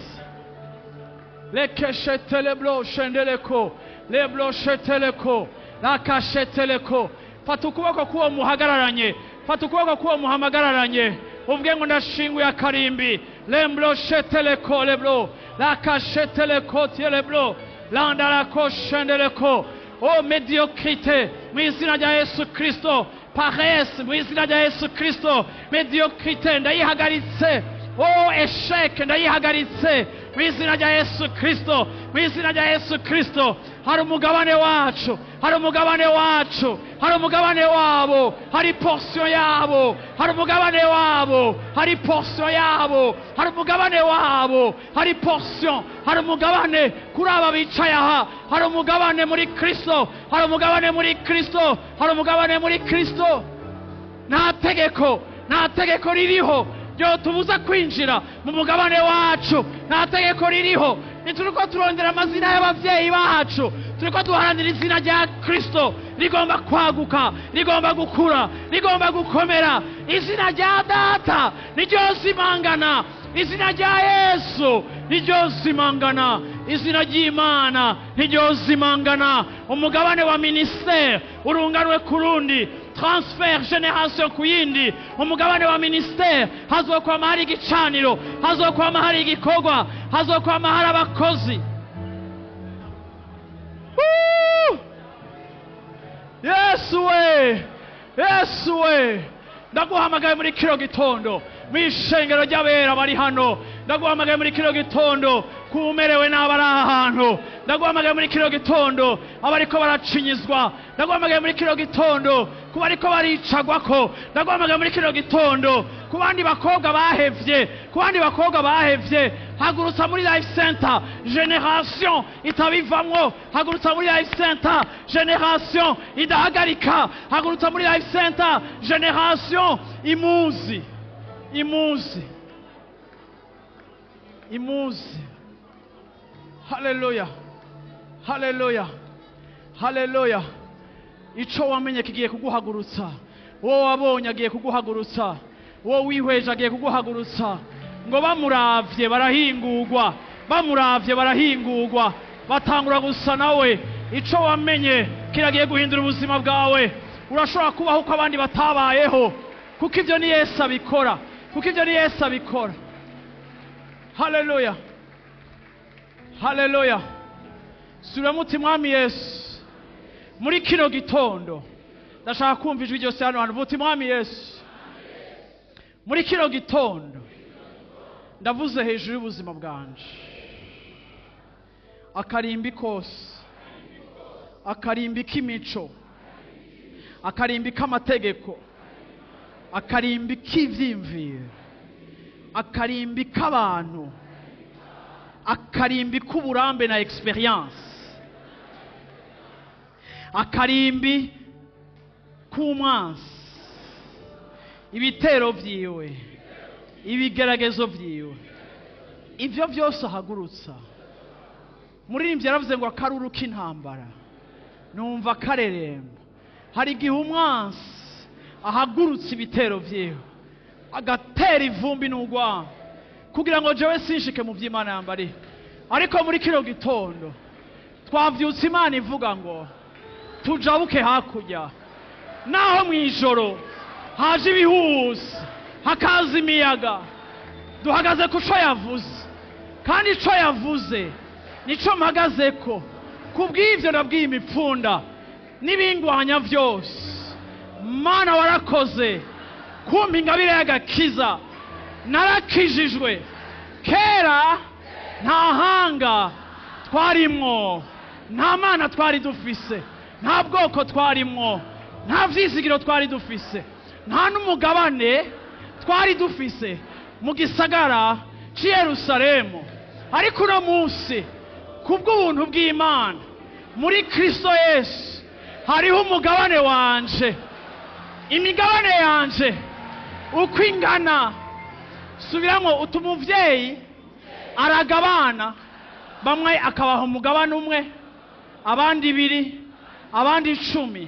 Lekesheteleblo shendeleko leblo sheteleko lakasheteleko. Fata ukuboko k'uwo muhagararanye, fata ukuboko k'uwo muhamagararanye, uvuge ngo ndashinguye akarimbi. Lemblo sheteleko leblo lakasheteleko tieleblo landalako shendeleko. O médiocrité, mu izina rya Yesu Kristo. Paresse, mu izina rya Yesu Kristo. Médiocrité ndayihagaritse. O échec ndayihagaritse mu izina rya Yesu Kristo, mu izina rya Yesu Kristo. Hari umugabane wacu, hari umugabane wacu, hari umugabane wabo, hari portion yabo, hari umugabane wabo, hari portion yabo, hari umugabane wabo, hari portion, hari umugabane kuri aba bicaye aha, hari umugabane muri Kristo, hari umugabane muri Kristo, hari umugabane muri Kristo. Nta tegeko, nta tegeko ririho ryotubuza kwinjira mu mugabane wacu. Nta tegeko ririho. Ntituriko turondera amazina y'abavyeyi bacu, turiko duharanira izina rya Kristo. Rigomba kwaguka, rigomba gukura, rigomba gukomera. Izina rya Data niryo zimangana, izina rya Yesu niryo zimangana, izina ry'Imana niryo zimangana. Umugabane wa ministère urunganwe ku rundi, transfert génération ku yindi. Umugabane wa ministère, hazokwama hari igicaniro, hazokwama hari igikorwa, hazokwama hari abakozi. Woo! we, Yesu we, ndaguhamagaye muri kino gitondo mu ishengero ry'abera bari hano. Ndaguhamagaye muri kino gitondo kumerewe n'abari aha hantu. Ndaguhamagaye muri kino gitondo abariko baracinyizwa. Ndaguhamagaye muri kino gitondo ku bariko baricagwako. Ndaguhamagaye muri kino gitondo ku bandi bakobwa bahevye, ku bandi bakobwa bahevye. Hagurutsa muri Life Center generation itabivamwo. Hagurutsa muri Life Center generation idahagarika. Hagurutsa muri Life Center generation imuzi, imuzi, imuzi. Haleluya, haleluya, haleluya. Ico wamenye kigiye kuguhagurutsa. Uwo wabonye agiye kuguhagurutsa. Uwo wihweje agiye kuguhagurutsa. Ngo bamuravye barahingurwa, bamuravye barahingurwa, batangura gusa nawe. Ico wamenye kiragiye guhindura ubuzima bwawe. Urashobora kubaho uko abandi batabayeho, kuko ivyo ni Yesu abikora, kuko ivyo ni Yesu abikora. Haleluya, haleluya. Subiramo uti Mwami Yesu, muri kino gitondo ndashaka kumva ijwi ryose hano hantu. Uti Mwami Yesu, muri kino gitondo ndavuze hejuru y'ubuzima bwanje. Akarimbi kose, akarimbi k'imico, akarimbi k'amategeko, akarimbi k'ivyiyumviro, akarimbi k'abantu, akarimbi k'uburambe na experience, akarimbi k'umwansi, ibitero vyiwe, ibigeragezo vyiwe, ivyo vyose ahagurutsa. Muririmbyi yaravuze ngo akaruru k'intambara numva kareremba. Hari igihe umwansi ahagurutsa ibitero vyiwe, agatera ivumbi n'urwango kugira ngo jewe sinshike mu vy'Imana yambariye. Ariko muri kino gitondo twavyutse Imana ivuga ngo tujabuke hakurya. Naho mw'ijoro haje ibihusi, hakaza imiyaga, duhagaze ku co yavuze, kandi ico yavuze nico mpagazeko. Kubw'ivyo nabwiye imipfunda n'ibingwanya vyose, Mana warakoze kumpa ingabire y'agakiza. Narakijijwe. Kera nta hanga twarimwo, nta mana twari dufise, nta bwoko twarimwo, nta vyizigiro twari dufise, nta n'umugabane twari dufise mu gisagara c'i Yerusalemu. Ariko uno munsi kubw'ubuntu bw'Imana muri Kristo Yesu hariho umugabane wanje, imigabane yanje uko ingana. Subiramwo utuma umuvyeyi aragabana, bamwe akabaha umugabane umwe, abandi ibiri, abandi 10,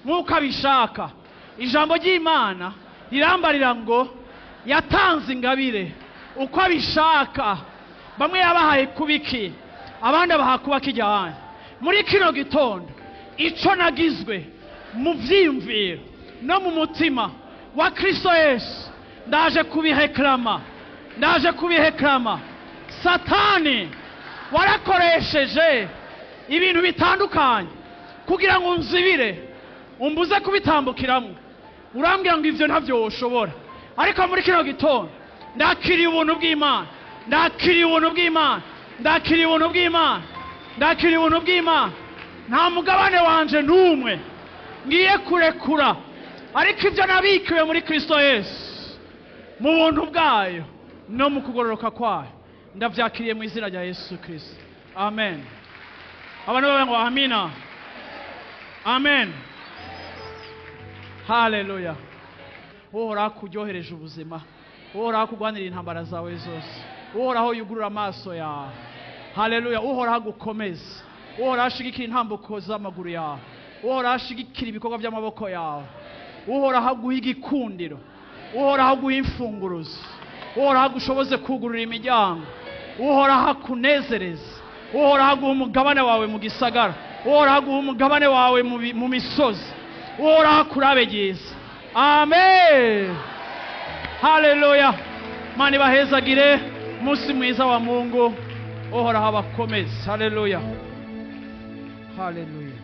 nk'uko abishaka. Ijambo ry'Imana rirambarira ngo yatanze ingabire uko abishaka. Bamwe yabahaye kubiki, abandi abaha kuba kijyanye. Muri kino gitondo ico nagizwe mu vyiyumviro no mu mutima wa Kristo Yesu, ndaje kubihekrama, ndaje kubihekrama. Satani warakoresheje ibintu bitandukanye kugira ngo unzibire, umbuze kubitambukiramo. Urambwira ngo ivyo ntavyo woshobora. Ariko muri kino gitondo ndakiriye ubuntu bw'Imana, ndakiriye ubuntu bw'Imana, ndakiriye ubuntu bw'Imana, ndakiriye ubuntu bw'Imana. Nta mugabane wanje n'umwe ngiye kurekura, ariko ivyo nabikiwe muri Kristo Yesu mu buntu bwayo no mu kugororoka kwayo ndavyakiriye mu izina rya Yesu Kristo. Amen. Abantu bavuga ngo amina, amen, haleluya. Uhoraho akuryohereje ubuzima, Uhoraho akugwanira intambara zawe zose, Uhoraho yugurura amaso yawe. Haleluya. Uhoraho agukomeza, Uhoraho ashigikira intambuko z'amaguru yawe, Uhoraho ashigikira ibikorwa by'amaboko yawe, Uhoraho aguha igikundiro, Uhoraho aguha imfunguruzo, Uhoraho agushoboze kugurura imiryango, Uhoraho akunezereza, Uhoraho aguha umugabane wawe mu gisagara, Uhoraho aguha umugabane wawe mu misozi, Uhoraho akurabe ryiza. Amen, haleluya. Mana ibahezagire, umunsi mwiza wa Mungu. Uhoraho abakomeze. Haleluya, haleluya.